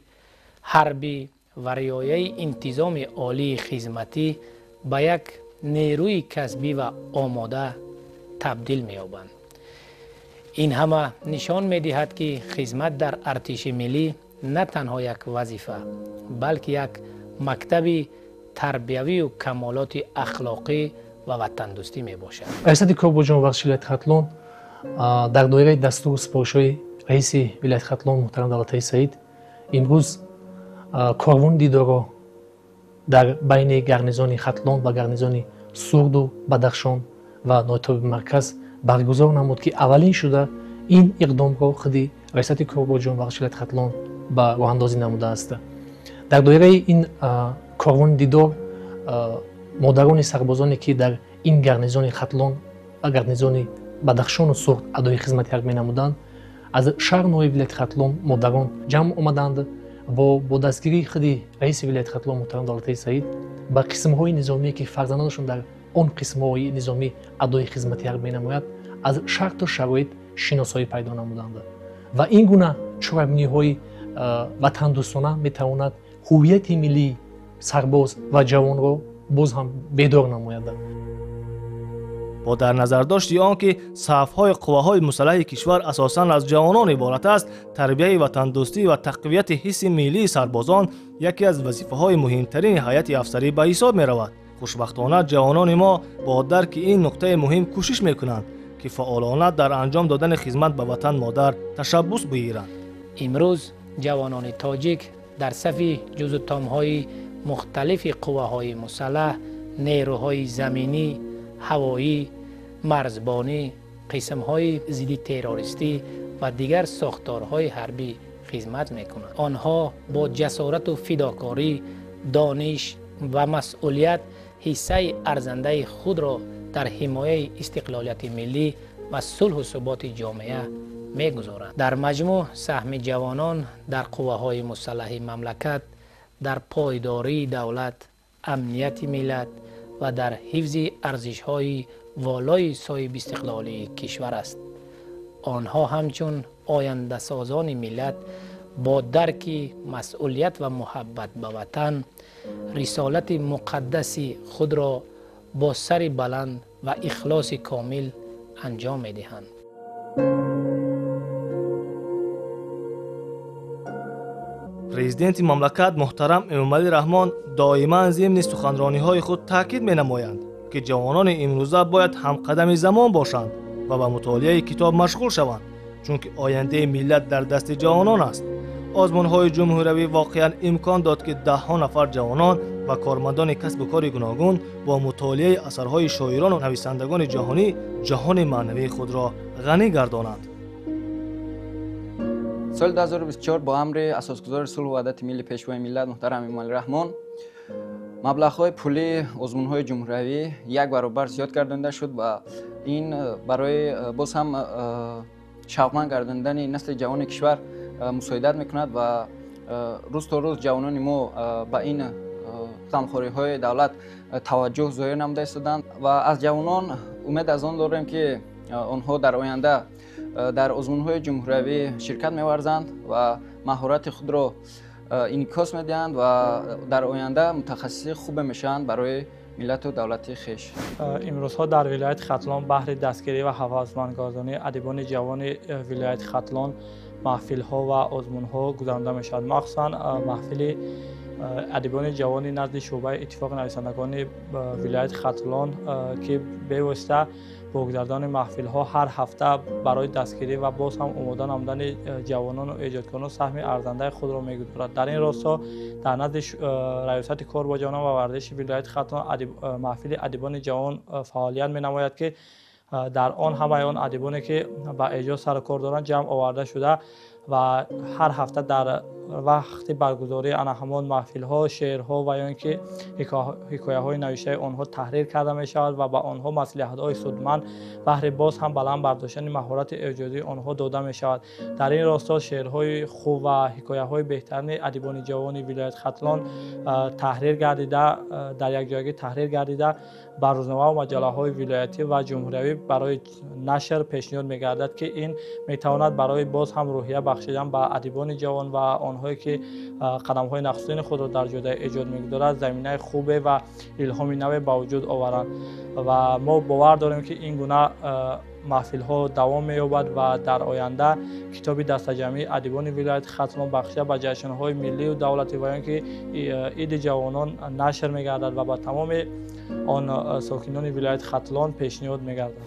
ҳарбӣ ва риояи интизоми олии хизматӣ ба як нерӯи касбӣ ва омода табдил меёбанд. Ин ҳама нишон медиҳад, ки хизмат дар артиши миллӣ на танҳо як вазифа, балки як мактаби тарбиявию камолоти ахлоқӣ ва ватандӯстӣ мебошад. Раёсати Корбоҷон варзиши вилояти Хатлон дар доираи дастуру супоришҳои раиси вилояти Хатлон муҳтарам Давлатали Саид имрӯз корвони дидорро дар байни гарнизони Хатлон ва гарнизони Суғду, Бадахшон ва ноитоби марказ баргузор намуд, ки аввалин шуда ин иқдомро худи раёсати Корбоҷон варзиши вилояти Хатлон ба роҳандозӣ намудааст. Дар доираи ин корвони дидор модарони сарбозоне, ки дар ин гарнизони Хатлон ва гарнизони Бадахшону Суғд адои хизмати ҳарбӣ менамуданд, аз шаҳру ноҳияи вилояти Хатлон модарон ҷамъ омаданд ва бо дастгирии худи раиси вилояти Хатлон муҳтарам Давлатали Саид ба қисмҳои низомие, ки фарзандонашон дар он қисмҳои низомӣ адои хизмати ҳарбӣ менамояд, аз шарту шароит шиносоӣ пайдо намуданд. Ва ин гуна чорабиниҳои ватандӯстона метавонад ҳуввияти миллии сарбоз ва ҷавонро боз ҳам бедор намояд. Бо дар назардошти он ки сафҳои қувваҳои мусаллаҳи кишвар асосан аз ҷавонон иборат аст, тарбияи ватандӯстӣ ва тақвияти ҳисси миллии сарбозон яке аз вазифаҳои муҳимтарини ҳайати афсарӣ ба ҳисоб меравад. Хушбахтона, ҷавонони мо бо дарки ин нуқтаи муҳим кӯшиш мекунанд, ки фаъолона дар анҷом додани хизмат ба ватан модар ташаббус бигиранд. Имрӯз ҷавонони тоҷик дар сафи ҷузутомҳои мухталифи қувваҳои мусаллаҳ, нерӯҳои заминӣ, ҳавоӣ, марзбонӣ, қисмҳои зидди террористӣ ва дигар сохторҳои ҳарбӣ хизмат мекунанд. Онҳо бо ҷасорату фидокорӣ, дониш ва масъулият ҳиссаи арзандаи худро дар ҳимояи истиқлолияти миллӣ ва сулҳу суботи ҷомеа мегузоранд. Дар маҷмӯъ, саҳми ҷавонон дар қувваҳои мусаллаҳи мамлакат дар пойдории давлат, амнияти миллат ва дар ҳифзи арзишҳои волои соҳибистиқлолии кишвар аст. Онҳо ҳамчун ояндасозони миллат бо дарки масъулият ва муҳаббат ба ватан рисолати муқаддаси худро бо сари баланд ва ихлоси комил анҷом медиҳанд. Президенти мамлакат муҳтарам Эмомалӣ Раҳмон доиман зимни суханрониҳои худ таъкид менамоянд, ки ҷавонони имрӯза бояд ҳамқадами замон бошанд ва ба мутолиаи китоб машғул шаванд, чунки ояндаи миллат дар дасти ҷавонон аст. Озмунҳои ҷумҳуриявӣ воқеан имкон дод, ки даҳҳо нафар ҷавонон ва кормандони касбу кори гуногун бо мутолиаи асарҳои шоирону нависандагони ҷаҳонӣ ҷаҳони маънавии худро ғанӣ гардонанд. Соли 2024 бо амри асосгузори сулҳу ваҳдати милли, Пешвои миллат муҳтарам Эмомалӣ Раҳмон маблағҳои пулии озмунҳои ҷумҳуриявӣ як баробар зиёд гардонида шуд ва ин барои боз ҳам шавқманд гардонидани насли ҷавони кишвар мусоидат мекунад ва рӯз то рӯз ҷавонони мо ба ин ғамхориҳои давлат таваҷҷӯҳ зоҳир намуда истоданд ва аз ҷавонон умед аз он дорем, ки онҳо дар оянда дар озмунҳои ҷумҳуриявӣ ширкат меварзанд ва маҳорати худро инъикос медиҳанд ва дар оянда мутахассиси хубе мешаванд барои миллату давлати хеш. Имрӯзҳо дар вилояти Хатлон баҳри дастгирӣ ва ҳавасмандгардонии адибони ҷавони вилояти Хатлон маҳфилҳо ва озмунҳо гузаронида мешавад. Махсусан маҳфили адибони ҷавони назди шӯъбаи иттифоқи нависандагони вилояти Хатлон, ки бевосита бо гузаронидани маҳфилҳо ҳар ҳафта барои дастгирӣ ва боз ҳам омода намудани ҷавонону эҷодкорон саҳми арзандаи худро мегузорад. Дар ин росто дар назди раёсати кор бо ҷавонон ва варзиши вилояти Хатлон маҳфили адибони ҷавон фаъолият менамояд, ки дар он ҳамаи он адибоне, ки ба эҷод сару кор доранд, ҷамъ оварда шуда ва ҳар ҳафта дар вақти баргузории ана ҳамон маҳфилҳо шеърҳо ва ё ин ки ҳикояҳои навиштаи онҳо таҳрир карда мешавад ва ба онҳо маслиҳатҳои судманд баҳри боз ҳам баланд бардоштани маҳорати эҷодии онҳо дода мешавад. Дар ин росто шеърҳои хуб ва ҳикояҳои беҳтарини адибони ҷавони вилояти Хатлон таҳрир гардида, дар якҷоягӣ таҳрир гардида ба рӯзномаву маҷаллаҳои вилоятӣ ва ҷумҳуриявӣ барои нашр пешниҳод мегардад, ки ин метавонад барои боз ҳам рӯҳия бахшидан ба адибони ҷавон ва онҳое, ки қадамҳои нахустини худро дар ҷодаи эҷод мегузорад, заминаи хубе ва илҳоми наве ба вуҷуд оваранд. Ва мо бовар дорем, ки ин гуна маҳфилҳо давом меёбад ва дар оянда китоби дастаҷамъии адибони вилояти Хатлон бахшида ба ҷашнҳои миллию давлатӣ ва ё ин ки иди ҷавонон нашр мегардад ва ба тамоми он сокинони вилояти Хатлон пешниҳод мегардад.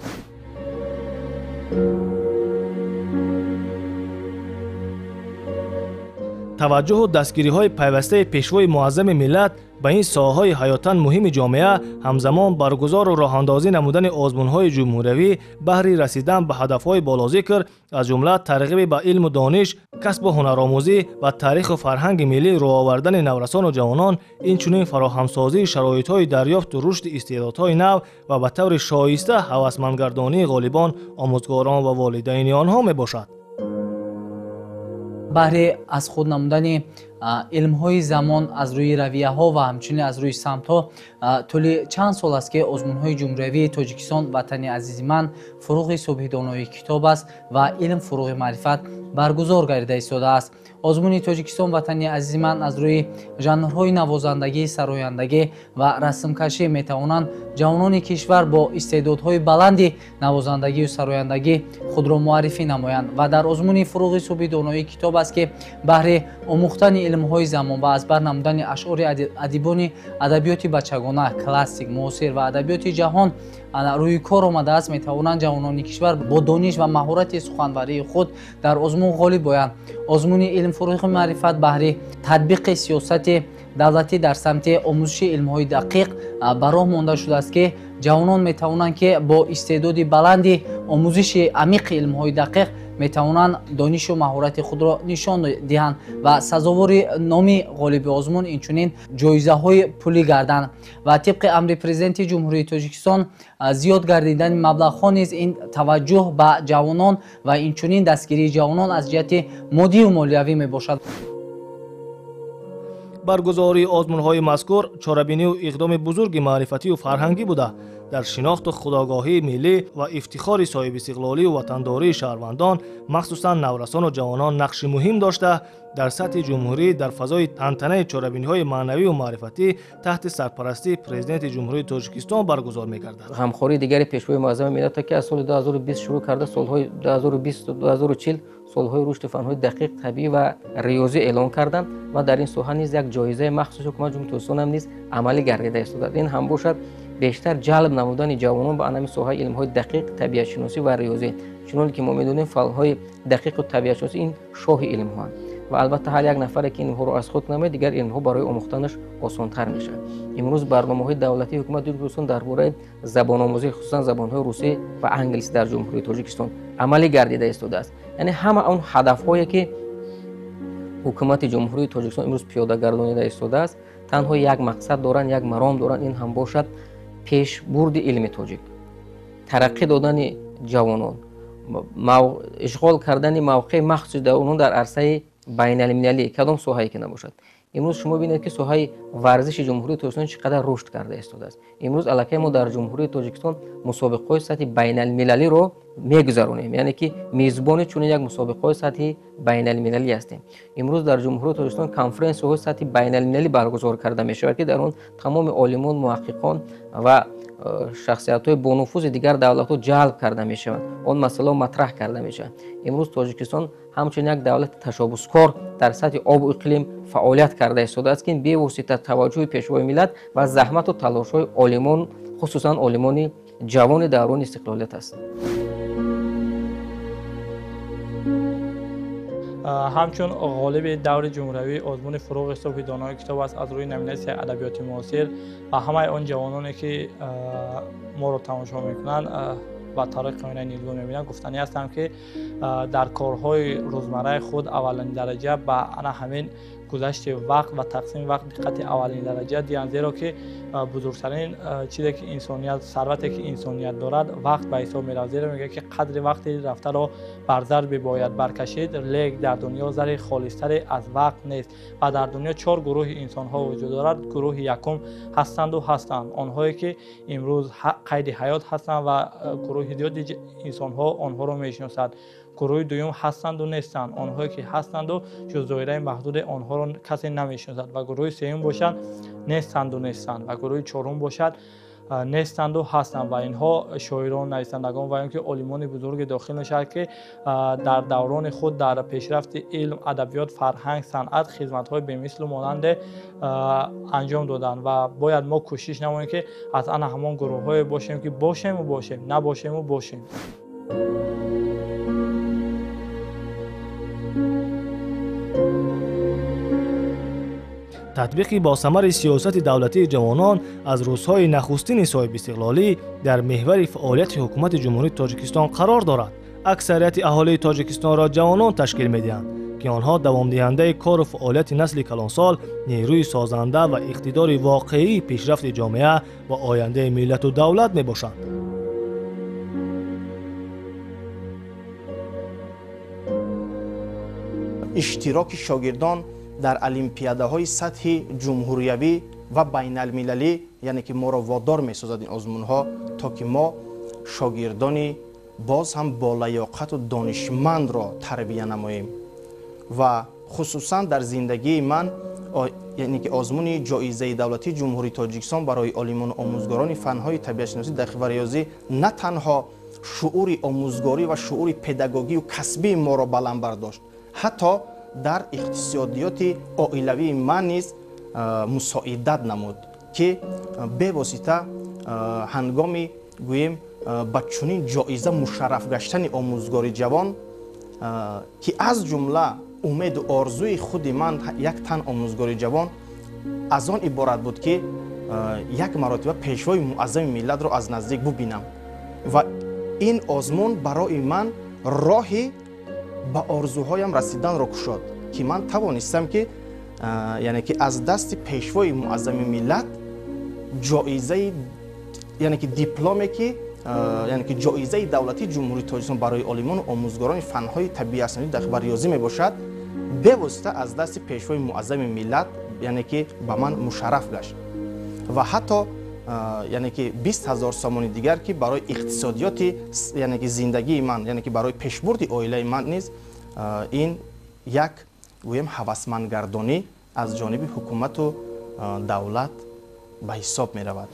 Таваҷҷӯҳу дастгириҳои пайвастаи пешвои муаззами миллат ба ин соҳаҳои ҳаётан муҳими ҷомеа, ҳамзамон баргузору роҳандозӣ намудани озмунҳои ҷумҳуриявӣ баҳри расидан ба ҳадафҳои болозикр, аз ҷумла тарғиби ба илму дониш, касбу ҳунаромӯзӣ ва таъриху фарҳанги миллӣ рӯ овардани наврасону ҷавонон, инчунин фароҳамсозии шароитҳои дарёфту рушди истеъдодҳои нав ва ба таври шоиста ҳавасмандгардонии ғолибон, омӯзгорон ва волидайни онҳо мебошад. Баҳри аз худ намудани илмҳои замон аз рӯи равияҳо ва ҳамчунин аз рӯи самтҳо тӯли чанд сол аст, ки озмунҳои ҷумҳуриявии Тоҷикистон «Ватани азизи ман», «Фуруғи субҳи доноии китоб аст» ва «Илм фуруғи маърифат» баргузор гардида истодааст. Озмуни Тоҷикистон «Ватани азизи ман» аз рӯи жанрҳои навозандагӣ, сарояндагӣ ва расмкашӣ метавонанд ҷавонони кишвар бо истеъдодҳои баланди навозандагию сарояндагӣ худро муаррифӣ намоянд. Ва дар озмуни «Фуруғи субҳи доноии китоб» аст, ки баҳри омӯхтани илмҳои замон ва аз бар намудани ашъори адибони адабиёти бачагона, классик, муосир ва адабиёти ҷаҳон рӯи кор омадааст, метавонанд ҷавонони кишвар бо дониш ва маҳорати суханварии худ дар озмун ғолиб оянд. Озмуни «Илм фуруғи маърифат» баҳри татбиқи сиёсати давлатӣ дар самти омӯзиши илмҳои дақиқ ба роҳ монда шудааст, ки ҷавонон метавонанд, ки бо истеъдоди баланди омӯзиши амиқи илмҳои дақиқ метавонанд донишу маҳорати худро нишон диҳанд ва сазовори номи ғолиби озмун, инчунин ҷоизаҳои пулӣ гарданд. Ва тибқи амри Президенти Ҷумҳурии Тоҷикистон зиёд гардидани маблағҳо низ ин таваҷҷӯҳ ба ҷавонон ва инчунин дастгирии ҷавонон аз ҷиҳати моддию молиявӣ мебошад. Баргузории озмунҳои мазкур чорабинию иқдоми бузурги маърифатию фарҳангӣ буда, дар шинохту худогоҳии миллӣ ва ифтихори соҳибистиқлолию ватандории шаҳрвандон, махсусан наврасону ҷавонон нақши муҳим дошта, дар сатҳи ҷумҳурӣ дар фазои тантанаи чорабиниҳои маънавию маърифатӣ таҳти сарпарастии Президенти Ҷумҳурии Тоҷикистон баргузор мегардад. Ғамхории дигари Пешвои муаззами миллат, ки аз соли 2020 шурӯъ карда, солҳои 2020-2040 солҳои рушди фанҳои дақиқ, табиӣ ва риёзӣ эълон карданд ва дар ин соҳа низ як ҷоизаи махсуси ҳукумати Ҷумҳурии Тоҷикистон ҳам низ амалӣ гардида истодааст. Ин ҳам бошад бештар ҷалб намудани ҷавонон ба анами соҳаи илмҳои дақиқ, табиатшиносӣ ва риёзӣ. Чуноне ки мо медонем, фанҳои дақиқу табиатшиносӣ ин шоҳи илмҳоанд ва албатта ҳар як нафаре ки инҳоро аз худ намояд, дигар илмҳо барои омӯхтанаш осонтар мешавад. Имрӯз барномаҳои давлатии ҳукумати Ҷумҳурии Тоҷикистон дар бораи забономӯзӣ, хусусан забонҳои русӣ ва англисӣ дар Ҷумҳурии Тоҷикистон амалӣ гардида истодааст. Яъне ҳама он ҳадафҳое ки ҳукумати Ҷумҳурии Тоҷикистон имрӯз пиёда гардонида истодааст, танҳо як мақсад доранд, як маром доранд, ин ҳам бошад пешбурди илми тоҷик, тараққӣ додани ҷавонон, ишғол кардани мавқеи махсуси ҷавонон дар арсаи байналмилалӣ, кадом соҳае ки набошад. Имрӯз шумо бинед, ки соҳаи варзиши Ҷумҳурии Тоҷикистон чӣ қадар рушд карда истодааст. Имрӯз аллакай мо дар Ҷумҳурии Тоҷикистон мусобиқаҳои сатҳи байналмилалиро мегузаронем, яъне ки мизбони чунин як мусобиқаҳои сатҳи байналмилалӣ ҳастем. Имрӯз дар Ҷумҳурии Тоҷикистон конференсияҳои сатҳи байналмилалӣ баргузор карда мешавад, ки дар он тамоми олимон, муҳаққиқон ва шахсиятҳои бонуфузи дигар давлатҳо ҷалб карда мешаванд, он масъалаҳо матраҳ карда мешаванд. Имрӯз Тоҷикистон ҳамчун як давлати ташаббускор дар сатҳи обу иқлим фаъолият карда истодааст, ки бевосита таваҷҷӯҳи Пешвои миллат ва заҳмату талошҳои олимон, хусусан олимони ҷавони даврони истиқлолият аст. Ҳамчун ғолиби даври ҷумҳуриявии озмуни «Фуруғи субҳи донои китоб» аст аз рӯи номинатсияи адабиёти муосир ва ҳамаи он ҷавононе ки моро тамошо мекунанд ба тариқи оинаи нилгун мебинанд, гуфтанӣ ҳастам, ки дар корҳои рӯзмарраи худ аввалин дараҷа ба ана ҳамин гузашти вақт ва тақсими вақт диққати аввалин дараҷа диҳанд, зеро ки бузургтарин чизе ки инсоният, сарвате ки инсоният дорад, вақт ба ҳисоб меравад. Зеро мегӯяд, ки қадри вақти рафтаро бар зар бибояд баркашид, лек дар дунё зари холистаре аз вақт нест. Ва дар дунё чор гурӯҳи инсонҳо вуҷуд дорад. Гурӯҳи якум ҳастанду ҳастанд онҳое ки имрӯз қайди ҳаёт ҳастанд ва гурӯҳи зиёди инсонҳо онҳоро мешиносад. Гурӯҳи дуюм ҳастанду нестанд онҳое ки ҳастанду ҷуз доираи маҳдуди онҳоро касе намешиносад. Ва гурӯҳи сеюм бошад нестанду нестанд ва гурӯҳи чорум бошад нестанду ҳастанд. Ва инҳо шоирон, нависандагон ва ё ки олимони бузурге дохил мешавад, ки дар даврони худ дар пешрафти илм, адабиёт, фарҳанг, санъат хизматҳои бемислу монанде анҷом доданд. Ва бояд мо кӯшиш намоем, ки аз ана ҳамон гурӯҳҳое бошем, ки бошему бошем, набошему бошем. Татбиқи босамари сиёсати давлатии ҷавонон аз рӯзҳои нахустини соҳибистиқлолӣ дар меҳвари фаъолияти ҳукумати Ҷумҳурии Тоҷикистон қарор дорад. Аксарияти аҳолии Тоҷикистонро ҷавонон ташкил медиҳанд, ки онҳо давомдиҳандаи кору фаъолияти насли калонсол, нерӯи созанда ва иқтидори воқеии пешрафти ҷомеа ва ояндаи миллату давлат мебошанд. Иштироки шогирдон дар олимпиадаҳои сатҳи ҷумҳуриявӣ ва байналмилалӣ, яъне ки моро водор месозад ин озмунҳо, то ки мо шогирдони боз ҳам болаёқату донишмандро тарбия намоем. Ва хусусан дар зиндагии ман, яъне ки озмуни ҷоизаи давлатии Ҷумҳурии Тоҷикистон барои олимону омӯзгорони фанҳои табиатшиносӣ, дақиқ ва риёзӣ на танҳо шуури омӯзгорӣ ва шуури педагогию касбии моро баланд бардошт, ҳатто дар иқтисодиёти оилавии ман низ мусоидат намуд, ки бевосита ҳангоми гӯем ба чунин ҷоиза мушарраф гаштани омӯзгори ҷавон, ки аз ҷумла умеду орзуи худи ман як тан омӯзгори ҷавон аз он иборат буд, ки як маротиба пешвои муаззами миллатро аз наздик бубинам. Ва ин озмун барои ман роҳи ба орзуҳоям расиданро кушод, ки ман тавонистам, ки яъне ки аз дасти пешвои муаззами миллат ҷоизаи, яъне ки дипломе, ки яъне ки ҷоизаи давлатии Ҷумҳурии Тоҷикистон барои олимону омӯзгорони фанҳои табиатшиносӣ, дақиқ ва риёзӣ мебошад, бевосита аз дасти пешвои муаззами миллат, яъне ки ба ман мушарраф гашт. Ва ҳатто яъне ки 20 000 сомони дигар, ки барои иқтисодиёти, яъне ки зиндагии ман, яъне ки барои пешбурди оилаи ман низ ин як гӯем ҳавасмандгардонӣ аз ҷониби ҳукумату давлат ба ҳисоб меравад.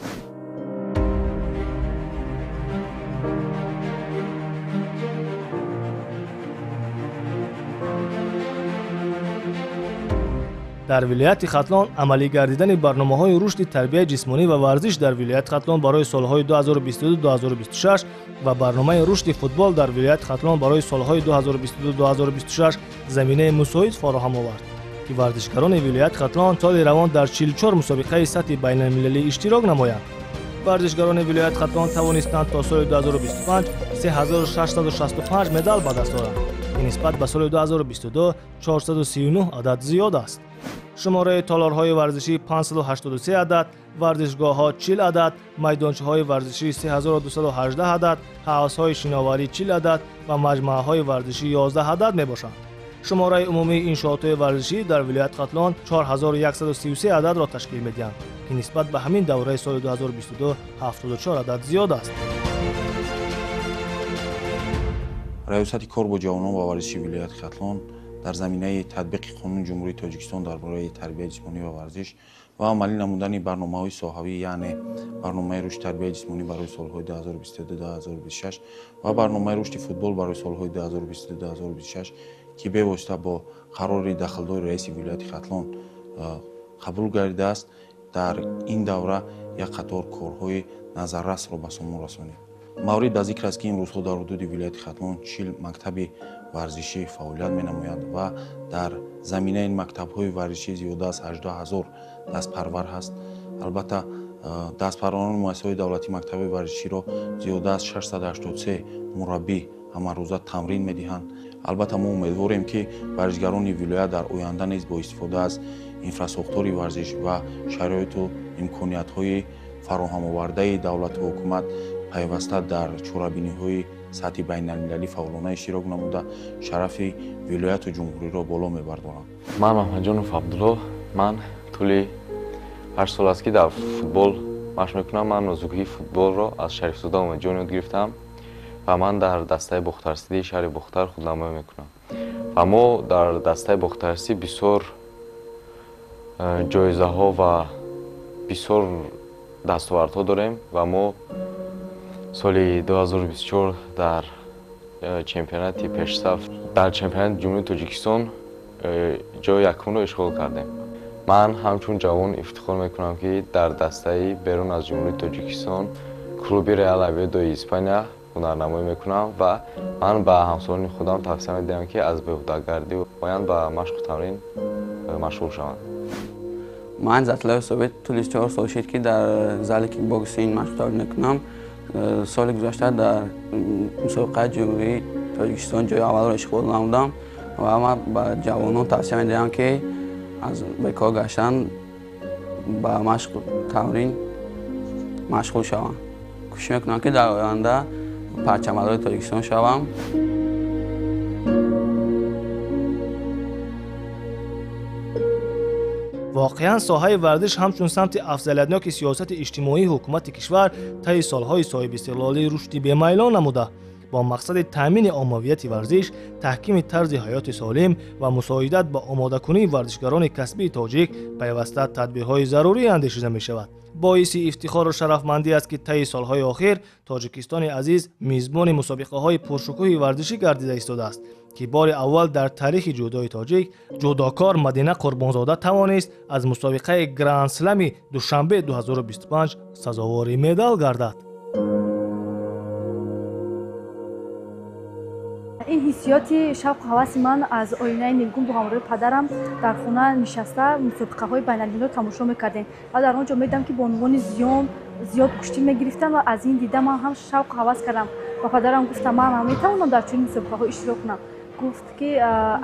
Дар вилояти Хатлон амалӣ гардидани барномаҳои рушди тарбияи ҷисмонӣ ва варзиш дар вилояти Хатлон барои солҳои 2022-2026 ва барномаи рушди футбол дар вилояти Хатлон барои солҳои 2022-2026 заминаи мусоид фароҳам овард, ки варзишгарони вилояти Хатлон соли равон дар 44 мусобиқаи сатҳи байналмилалӣ иштирок намоянд. Варзишгарони вилояти Хатлон тавонистанд то соли 2025 3665 медал ба даст оранд, ки нисбат ба соли 2022 439 адад зиёд аст. Шумораи толорҳои варзишӣ 583 адад, варзишгоҳҳо 40 адад, майдончаҳои варзишӣ 3218 адад, ҳавзҳои шиноварӣ 40 адад ва маҷмӯаҳои варзишӣ 11 адад мебошанд. Шумораи умумии иншоотҳои варзишӣ дар вилояти Хатлон 4133 ададро ташкил медиҳанд, ки нисбат ба ҳамин давраи соли 2022 74 адад зиёд аст. Раёсати кор бо ҷавонон ва варзиши вилояти Хатлон дар заминаи татбиқи қонуни Ҷумҳурии Тоҷикистон дар бораи тарбияи ҷисмонӣ ва варзиш ва амалӣ намудани барномаҳои соҳавӣ, яъне барномаи рушди тарбияи ҷисмонӣ барои солҳои 2022-2026 ва барномаи рушди футбол барои солҳои 2022-2026, ки бевосита бо қарори дахлдори раиси вилояти Хатлон қабул гардидааст, дар ин давра як қатор корҳои назаррасро ба сомон расонид. Маврид ба зикр аст, ки имрӯзҳо дар ҳудуди вилояти Хатлон 40 мактаби варзишӣ фаъолият менамояд ва дар заминаи ин мактабҳои варзишӣ зиёда аз 18 000 дастпарвар ҳаст. Албатта, дастпарварони муассисаҳои давлатии мактабҳои варзиширо зиёда аз 683 мураббӣ ҳамарӯза тамрин медиҳанд. Албатта, мо умедворем, ки варзишгарони вилоят дар оянда низ бо истифода аз инфрасохтори варзиш ва шароиту имкониятҳои фароҳамовардаи давлату ҳукумат пайваста дар чорабиниҳои сатҳи байналмилалӣ фаъолона иштирок намуда шарафи вилояту ҷумҳуриро боло мебардоранд. Ман Маҳмадҷонов Абдулло, ман тӯли 8 сол аст, ки дар футбол машқ мекунам. Ман нозукии футболро аз Шарифзода Омадҷон ёд гирифтам ва ман дар дастаи Бохтарсидии шаҳри Бохтар худнамоӣ мекунам. Ва мо дар дастаи Бохтарсӣ бисёр ҷоизаҳо ва бисёр дастовардҳо дорем ва мо соли 2024 дар чемпионати пешсаф дар чемпионати Ҷумҳурии Тоҷикистон ҷои якумро ишғол кардем. Ман ҳамчун ҷавон ифтихор мекунам, ки дар дастаи берун аз Ҷумҳурии Тоҷикистон клуби Реал Оведои Испания ҳунарнамоӣ мекунам ва ман ба ҳамсолони худам тавсия медиҳам, ки аз беҳудагардӣ оянд, ба машқу тамрин машғул шаванд. Ман Иззатуллоев Собит тӯли 4 сол шуд, ки дар зали кикбоксинг машқ мекунам. Соли гузашта дар мусобиқаи Ҷумҳурии Тоҷикистон ҷои аввалро ишғол намудам ва ман ба ҷавонон тавсия медиҳам, ки аз бекор гаштан ба машқу тамрин машғул шаванд. Кӯшиш мекунам, ки дар оянда парчамбардори Тоҷикистон шавам. Воқеан, соҳаи варзиш ҳамчун самти афзалиятноки сиёсати иҷтимоии ҳукумати кишвар таи солҳои соҳибистиқлолӣ рушди бемайлон намуда, бо мақсади таъмини оммавияти варзиш, таҳкими тарзи ҳаёти солим ва мусоидат ба омодакунии варзишгарони касбии тоҷик пайваста тадбирҳои зарурӣ андешида мешавад. Боиси ифтихору шарафмандӣ аст, ки таи солҳои охир Тоҷикистони азиз мизбони мусобиқаҳои пуршукӯҳи варзишӣ гардида истодааст, ки бори аввал дар таърихи ҷудои тоҷик ҷудокор Мадина Қурбонзода тавонист аз мусобиқаи Гранд-Слами Душанбе 2025 сазовори медал гардад. Ин ҳиссиёти шавқу ҳаваси ман аз оинаи нилгун бо ҳамроҳи падарам дар хона нишаста мусобиқаҳои байналмилалиро тамошо мекардем ва дар он ҷо медидам, ки бонувони зиёд куштӣ мегирифтанд ва аз ин дида ман ҳам шавқу ҳавас кардам. Ба падарам гуфтам, ман ҳам метавонам дар чунин мусобиқаҳо иштирок кунам. Гуфт, ки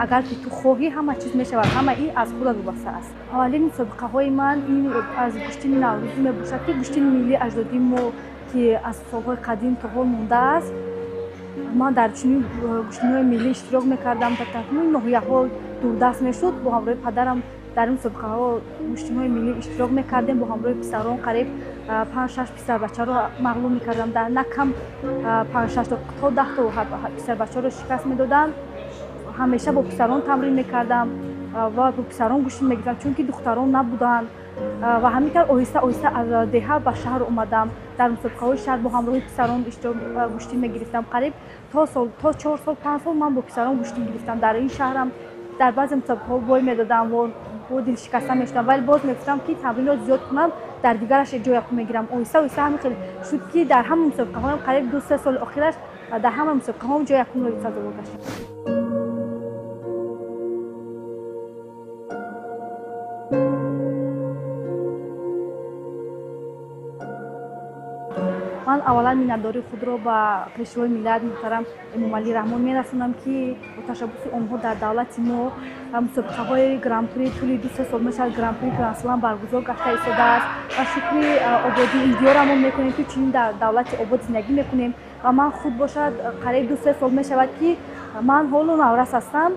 агар ки ту хоҳӣ, ҳама чиз мешавад, ҳама ин аз худат вобаста аст. Аввалин мусобиқаҳои ман ин аз гӯштини наврӯзӣ мебошад, ки гӯштини миллии аҷдодии мо, ки аз солҳои қадим то ҳол мондааст. Ман дар чунин гӯштиниҳои миллӣ иштирок мекардам. Дар тамоми ноҳияҳо дурдаст мешуд. Бо ҳамроҳи падарам дар ин мусобиқаҳо гӯштиниҳои миллӣ иштирок мекардем. Бо ҳамроҳи писарон қариб 5-6 писарбачаро мағлуб мекардам. Дар на кам 5-6 то 10 то писарбачаро шикаст медодам. Ҳамеша бо писарон тамрин мекардам ва бо писарон гӯштин мегирифтам, чунки духтарон набуданд. Ва ҳамин тавр оҳиста оҳиста аз деҳа ба шаҳр омадам. Дар мусобиқаҳои шаҳр бо ҳамроҳи писарон гӯштин мегирифтам. Қариб то 4 сол 5 сол ман бо писарон гӯштин гирифтам. Дар ин шаҳрам дар баъзе мусобиқаҳо бой медодам ва дилшикаста мешудам, вале боз мегуфтам, ки тамринро зиёд кунам, дар дигараш ҷоя мегирам. Оҳиста оҳиста ҳамин хел шуд, ки дар ҳама мусобиқаҳоям қариб 2-3 соли охираш дар ҳама мусобиқаҳоам ҷои якумро сазовор гаштам. Ман аввалан миннатдории худро ба Пешвои миллат муҳтарам Эмомалӣ Раҳмон мерасонам, ки бо ташаббуси онҳо дар давлати мо мусобиқаҳои гран-при тӯли 2-3 сол мешавад гран-при Гранд-Слам баргузор гашта истодааст ва шукри ободии ин диёрамон мекунем, ки чунин дар давлати обод зиндагӣ мекунем. Ва ман худ бошад қариб 2-3 сол мешавад, ки ман ҳоло наврас ҳастам,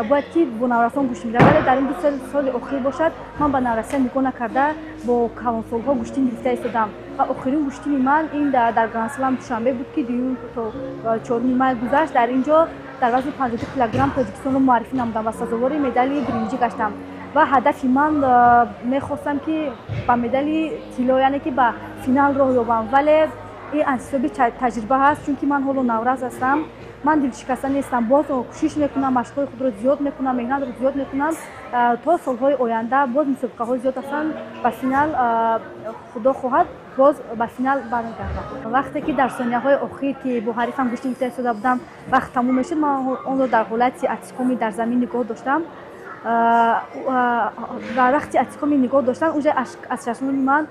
бояд ки бо наврасон гӯштин гирам, вале дар ин 2-3 соли охир бошад ман ба наврасия нигоҳ накарда бо калонсолҳо гӯштин гирифта истодам. Ва охирин гӯштини ман ин дар Гранд-Слам Душанбе буд, ки 2 то 4 май гузашт. Дар ин ҷо дар вазни 52 килограмм Тоҷикистонро муаррифӣ намудам ва сазовори медали биринҷӣ гаштам. Ва ҳадафи ман мехостам, ки ба медали тилло, яъне ки ба финал роҳ ёбам, вале ин аз ҳисоби таҷриба ҳаст, чунки ман ҳоло наврас ҳастам. Ман дилшикаста нестам, боз кӯшиш мекунам, машқҳои худро зиёд мекунам, меҳнатро зиёд мекунам то солҳои оянда боз мусобиқаҳои зиёд ҳастанд, ба финал худо хоҳад боз ба финал бармегардам. Вақте ки дар сонияҳои охир, ки бо ҳарифам гӯштин гирифта истода будам, вақт тамом мешуд, ман онро дар ҳолати атикомӣ дар замин нигоҳ доштам. Дар вақти атикомӣ нигоҳ доштан уже аз чашмони ман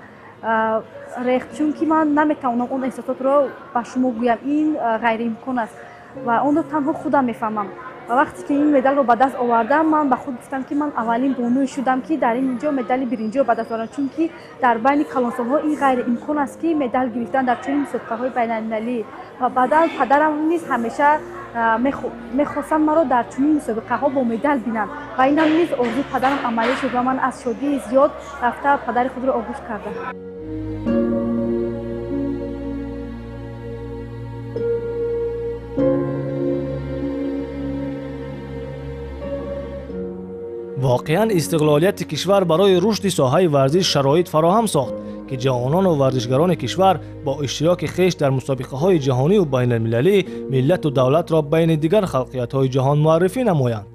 рехт, чунки ман наметавонам он эҳсосотро ба шумо гӯям, ин ғайриимкон аст ва онро танҳо худам мефаҳмам. Ва вақте ки ин медалро ба даст овардам, ман ба худ гуфтам, ки ман аввалин бонуе шудам, ки дар ин ҷо медали биринҷиро ба даст овардам, чунки дар байни калонсолҳо ин ғайриимкон аст, ки медал гирифтан дар чунин мусобиқаҳои байналмилалӣ. Ва баъдан падарам низ ҳамеша мехостанд маро дар чунин мусобиқаҳо бо медал бинанд ва инам низ орзуи падарам амалӣ шуд ва ман аз шодии зиёд рафта падари худро оғӯш кардам. Воқеан, истиқлолияти кишвар барои рушди соҳаи варзиш шароит фароҳам сохт, ки ҷавонону варзишгарони кишвар бо иштироки хеш дар мусобиқаҳои ҷаҳониву байналмилалӣ миллату давлатро байни дигар халқиятҳои ҷаҳон муаррифӣ намоянд.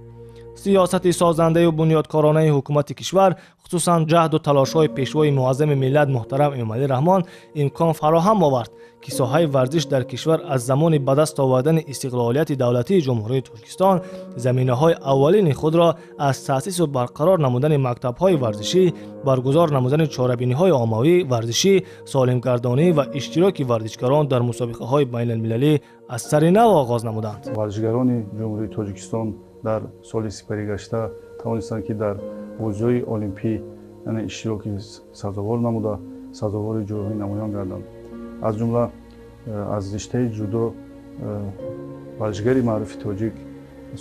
Сиёсати созандаю бунёдкоронаи ҳукумати кишвар, хусусан ҷаҳду талошҳои пешвои муаззами миллат муҳтарам Эмомалӣ Раҳмон имкон фароҳам овард, ки соҳаи варзиш дар кишвар аз замони ба даст овардани истиқлолияти давлатии Ҷумҳурии Тоҷикистон заминаҳои аввалини худро аз таъсису барқарор намудани мактабҳои варзишӣ, баргузор намудани чорабиниҳои оммавӣ варзишӣ, солимгардонӣ ва иштироки варзишгарон дар мусобиқаҳои байналмилалӣ аз сари нав оғоз намуданд. Варзишгарони Ҷумҳурии Тоҷикистон дар соли сипаригашта тавонистанд, ки дар бозиҳои олимпӣ, яъне иштироки сазовор намуда, сазовори ҷойҳои намоён гарданд. Аз ҷумла аз риштаи ҷудо варзишгари маъруфи тоҷик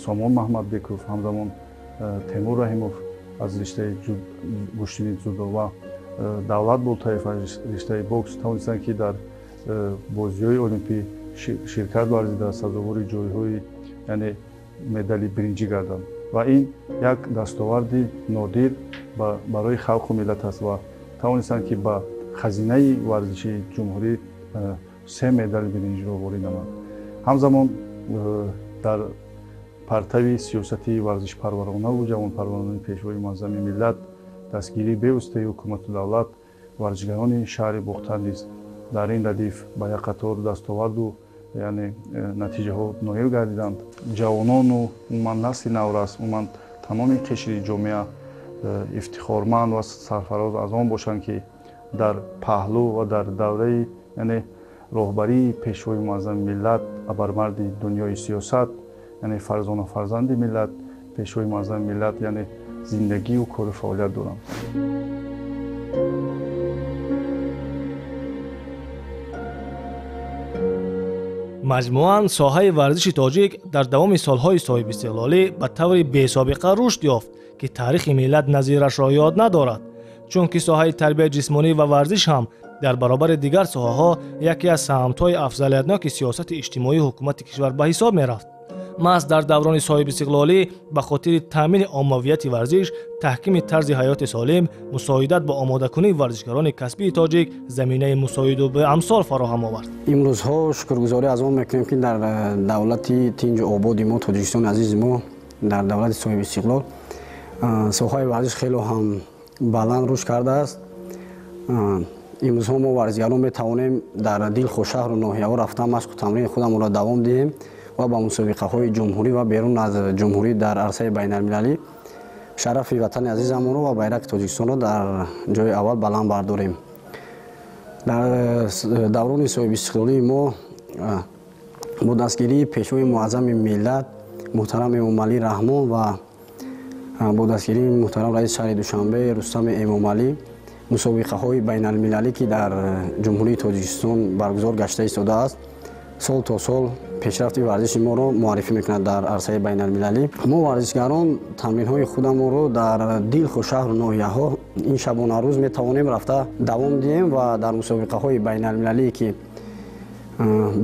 Сомон Маҳмадбеков, ҳамзамон Темур Раҳимов аз риштаи гӯштини ҷудо ва Давлат Болтаев аз риштаи бокс тавонистанд, ки дар бозиҳои олимпӣ ширкат варзида, сазовори ҷойҳои, яъне медали биринҷӣ гарданд. Ва ин як дастоварди нодир барои халқу миллат аст ва тавонистанд, ки ба хазинаи варзишии ҷумҳурӣ 3 медали биринҷиро ворид намуданд. Ҳамзамон дар партави сиёсати варзишпарваронаву ҷавонпарваронаи пешвои муаззами миллат, дастгирии бевоситаи ҳукумату давлат, варзишгарони шаҳри Бохтар низ дар ин радиф ба як қатор дастоварду, яъне натиҷаҳо ноил гардиданд. Ҷавонону умуман насли наврас, умуман тамоми қишри ҷомеа ифтихорманд ва сарфароз аз он бошанд, ки дар паҳлӯ ва дар давраи, яъне роҳбарии пешвои муаззами миллат, абармарди дунёи сиёсат, яъне фарзона фарзанди миллат, пешвои муаззами миллат, яъне зиндагию кору фаъолият доранд. Маҷмӯан соҳаи варзиши тоҷик дар давоми солҳои соҳибистиқлолӣ ба таври бесобиқа рушд ёфт, ки таърихи миллат назирашро ёд надорад. Чунки соҳаи тарбияи ҷисмонӣ ва варзиш ҳам дар баробари дигар соҳаҳо яке аз самтҳои афзалиятноки сиёсати иҷтимоии ҳукумати кишвар ба ҳисоб мерафт. Маҳз дар даврони соҳибистиқлолӣ ба хотири таъмини оммавияти варзиш, таҳкими тарзи ҳаёти солим, мусоидат ба омодакунии варзишгарони касбии тоҷик заминаи мусоиду беамсол фароҳам овард. Имрӯзҳо шукргузорӣ аз он мекунем, ки дар давлати тинҷу ободи мо, Тоҷикистони азизи мо, дар давлати соҳибистиқлол соҳаи варзиш хело ҳам баланд рушд кардааст. Имрӯзҳо мо варзигарон метавонем дар дилхоҳ шаҳру ноҳияҳо рафта машқу тамрини худамонро давом диҳем ва ба мусобиқаҳои ҷумҳурӣ ва берун аз ҷумҳурӣ дар арсаи байналмилалӣ шарафи ватани азизамонро ва байрақи Тоҷикистонро дар ҷои аввал баланд бардорем. Дар даврони соҳибистиқлолии мо бо дастгирии пешвои муаззами миллат муҳтарам Эмомалӣ Раҳмон ва бо дастгирии муҳтарам раиси шаҳри Душанбе Рустами Эмомалӣ мусобиқаҳои байналмилалӣ, ки дар Ҷумҳурии Тоҷикистон баргузор гашта истодааст, сол то сол пешрафти варзиши моро муаррифӣ мекунад дар арсаи байналмилалӣ. Мо варзишгарон тамринҳои худамонро дар дилхоҳ шаҳру ноҳияҳо ин шабонарӯз метавонем рафта давом диҳем ва дар мусобиқаҳои байналмилалие, ки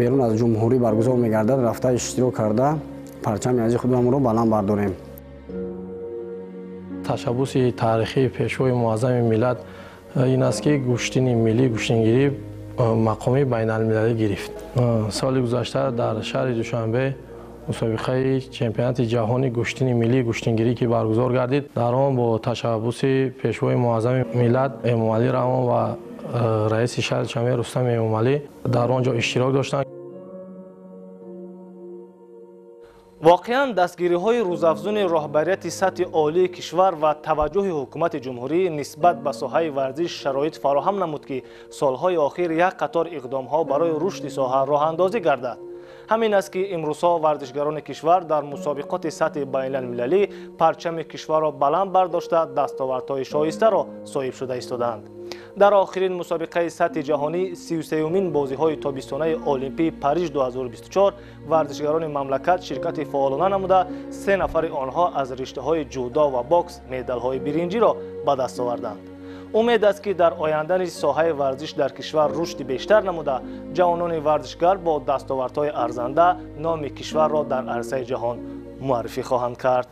берун аз ҷумҳурӣ баргузор мегардад, рафта иштирок карда парчами азизи худамонро баланд бардорем. Ташаббуси таърихии пешвои муаззами миллат ин аст, ки гӯштини миллӣ, гӯштингирӣ мақоми байналмилалӣ гирифт. Соли гузашта дар шаҳри Душанбе мусобиқаи чемпионати ҷаҳони гӯштини миллӣ гӯштингирӣ ки баргузор гардид, дар он бо ташаббуси пешвои муаззами миллат Эмомалӣ Раҳмон ва раиси шаҳри Душанбе Рустам Эмомалӣ дар он ҷо иштирок доштанд. Воқеан дастгириҳои рӯзафзуни роҳбарияти сатҳи олии кишвар ва таваҷҷӯҳи ҳукумати ҷумҳурӣ нисбат ба соҳаи варзиш шароит фароҳам намуд, ки солҳои охир як қатор иқдомҳо барои рушди соҳа роҳандозӣ гардад. Ҳамин аст, ки имрӯзҳо варзишгарони кишвар дар мусобиқоти сатҳи байналмилалӣ парчами кишварро баланд бардошта, дастовардҳои шоистаро соҳиб шуда истодаанд. Дар охирин мусобиқаи сатҳи ҷаҳонӣ, 33-умин бозиҳои тобистонаи Олимпии Париж 2024, варзишгарони мамлакат ширкати фаъолона намуда, 3 нафари онҳо аз риштаҳои ҷудо ва бокс медалҳои биринҷиро ба даст оварданд. Умед аст, ки дар оянда низ соҳаи варзиш дар кишвар рушди бештар намуда, ҷавонони варзишгар бо дастовардҳои арзанда номи кишварро дар арсаи ҷаҳон муаррифӣ хоҳанд кард.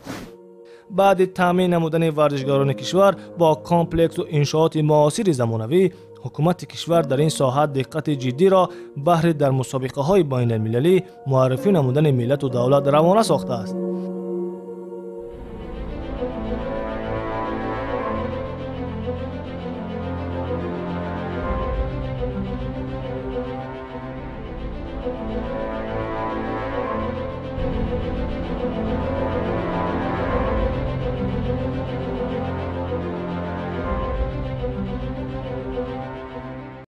Баъди таъмин намудани варзишгарони кишвар бо комплексу иншооти муосири замонавӣ, ҳукумати кишвар дар ин соҳа диққати ҷиддиро баҳри дар мусобиқаҳои байналмилалӣ муаррифӣ намудани миллату давлат равона сохтааст.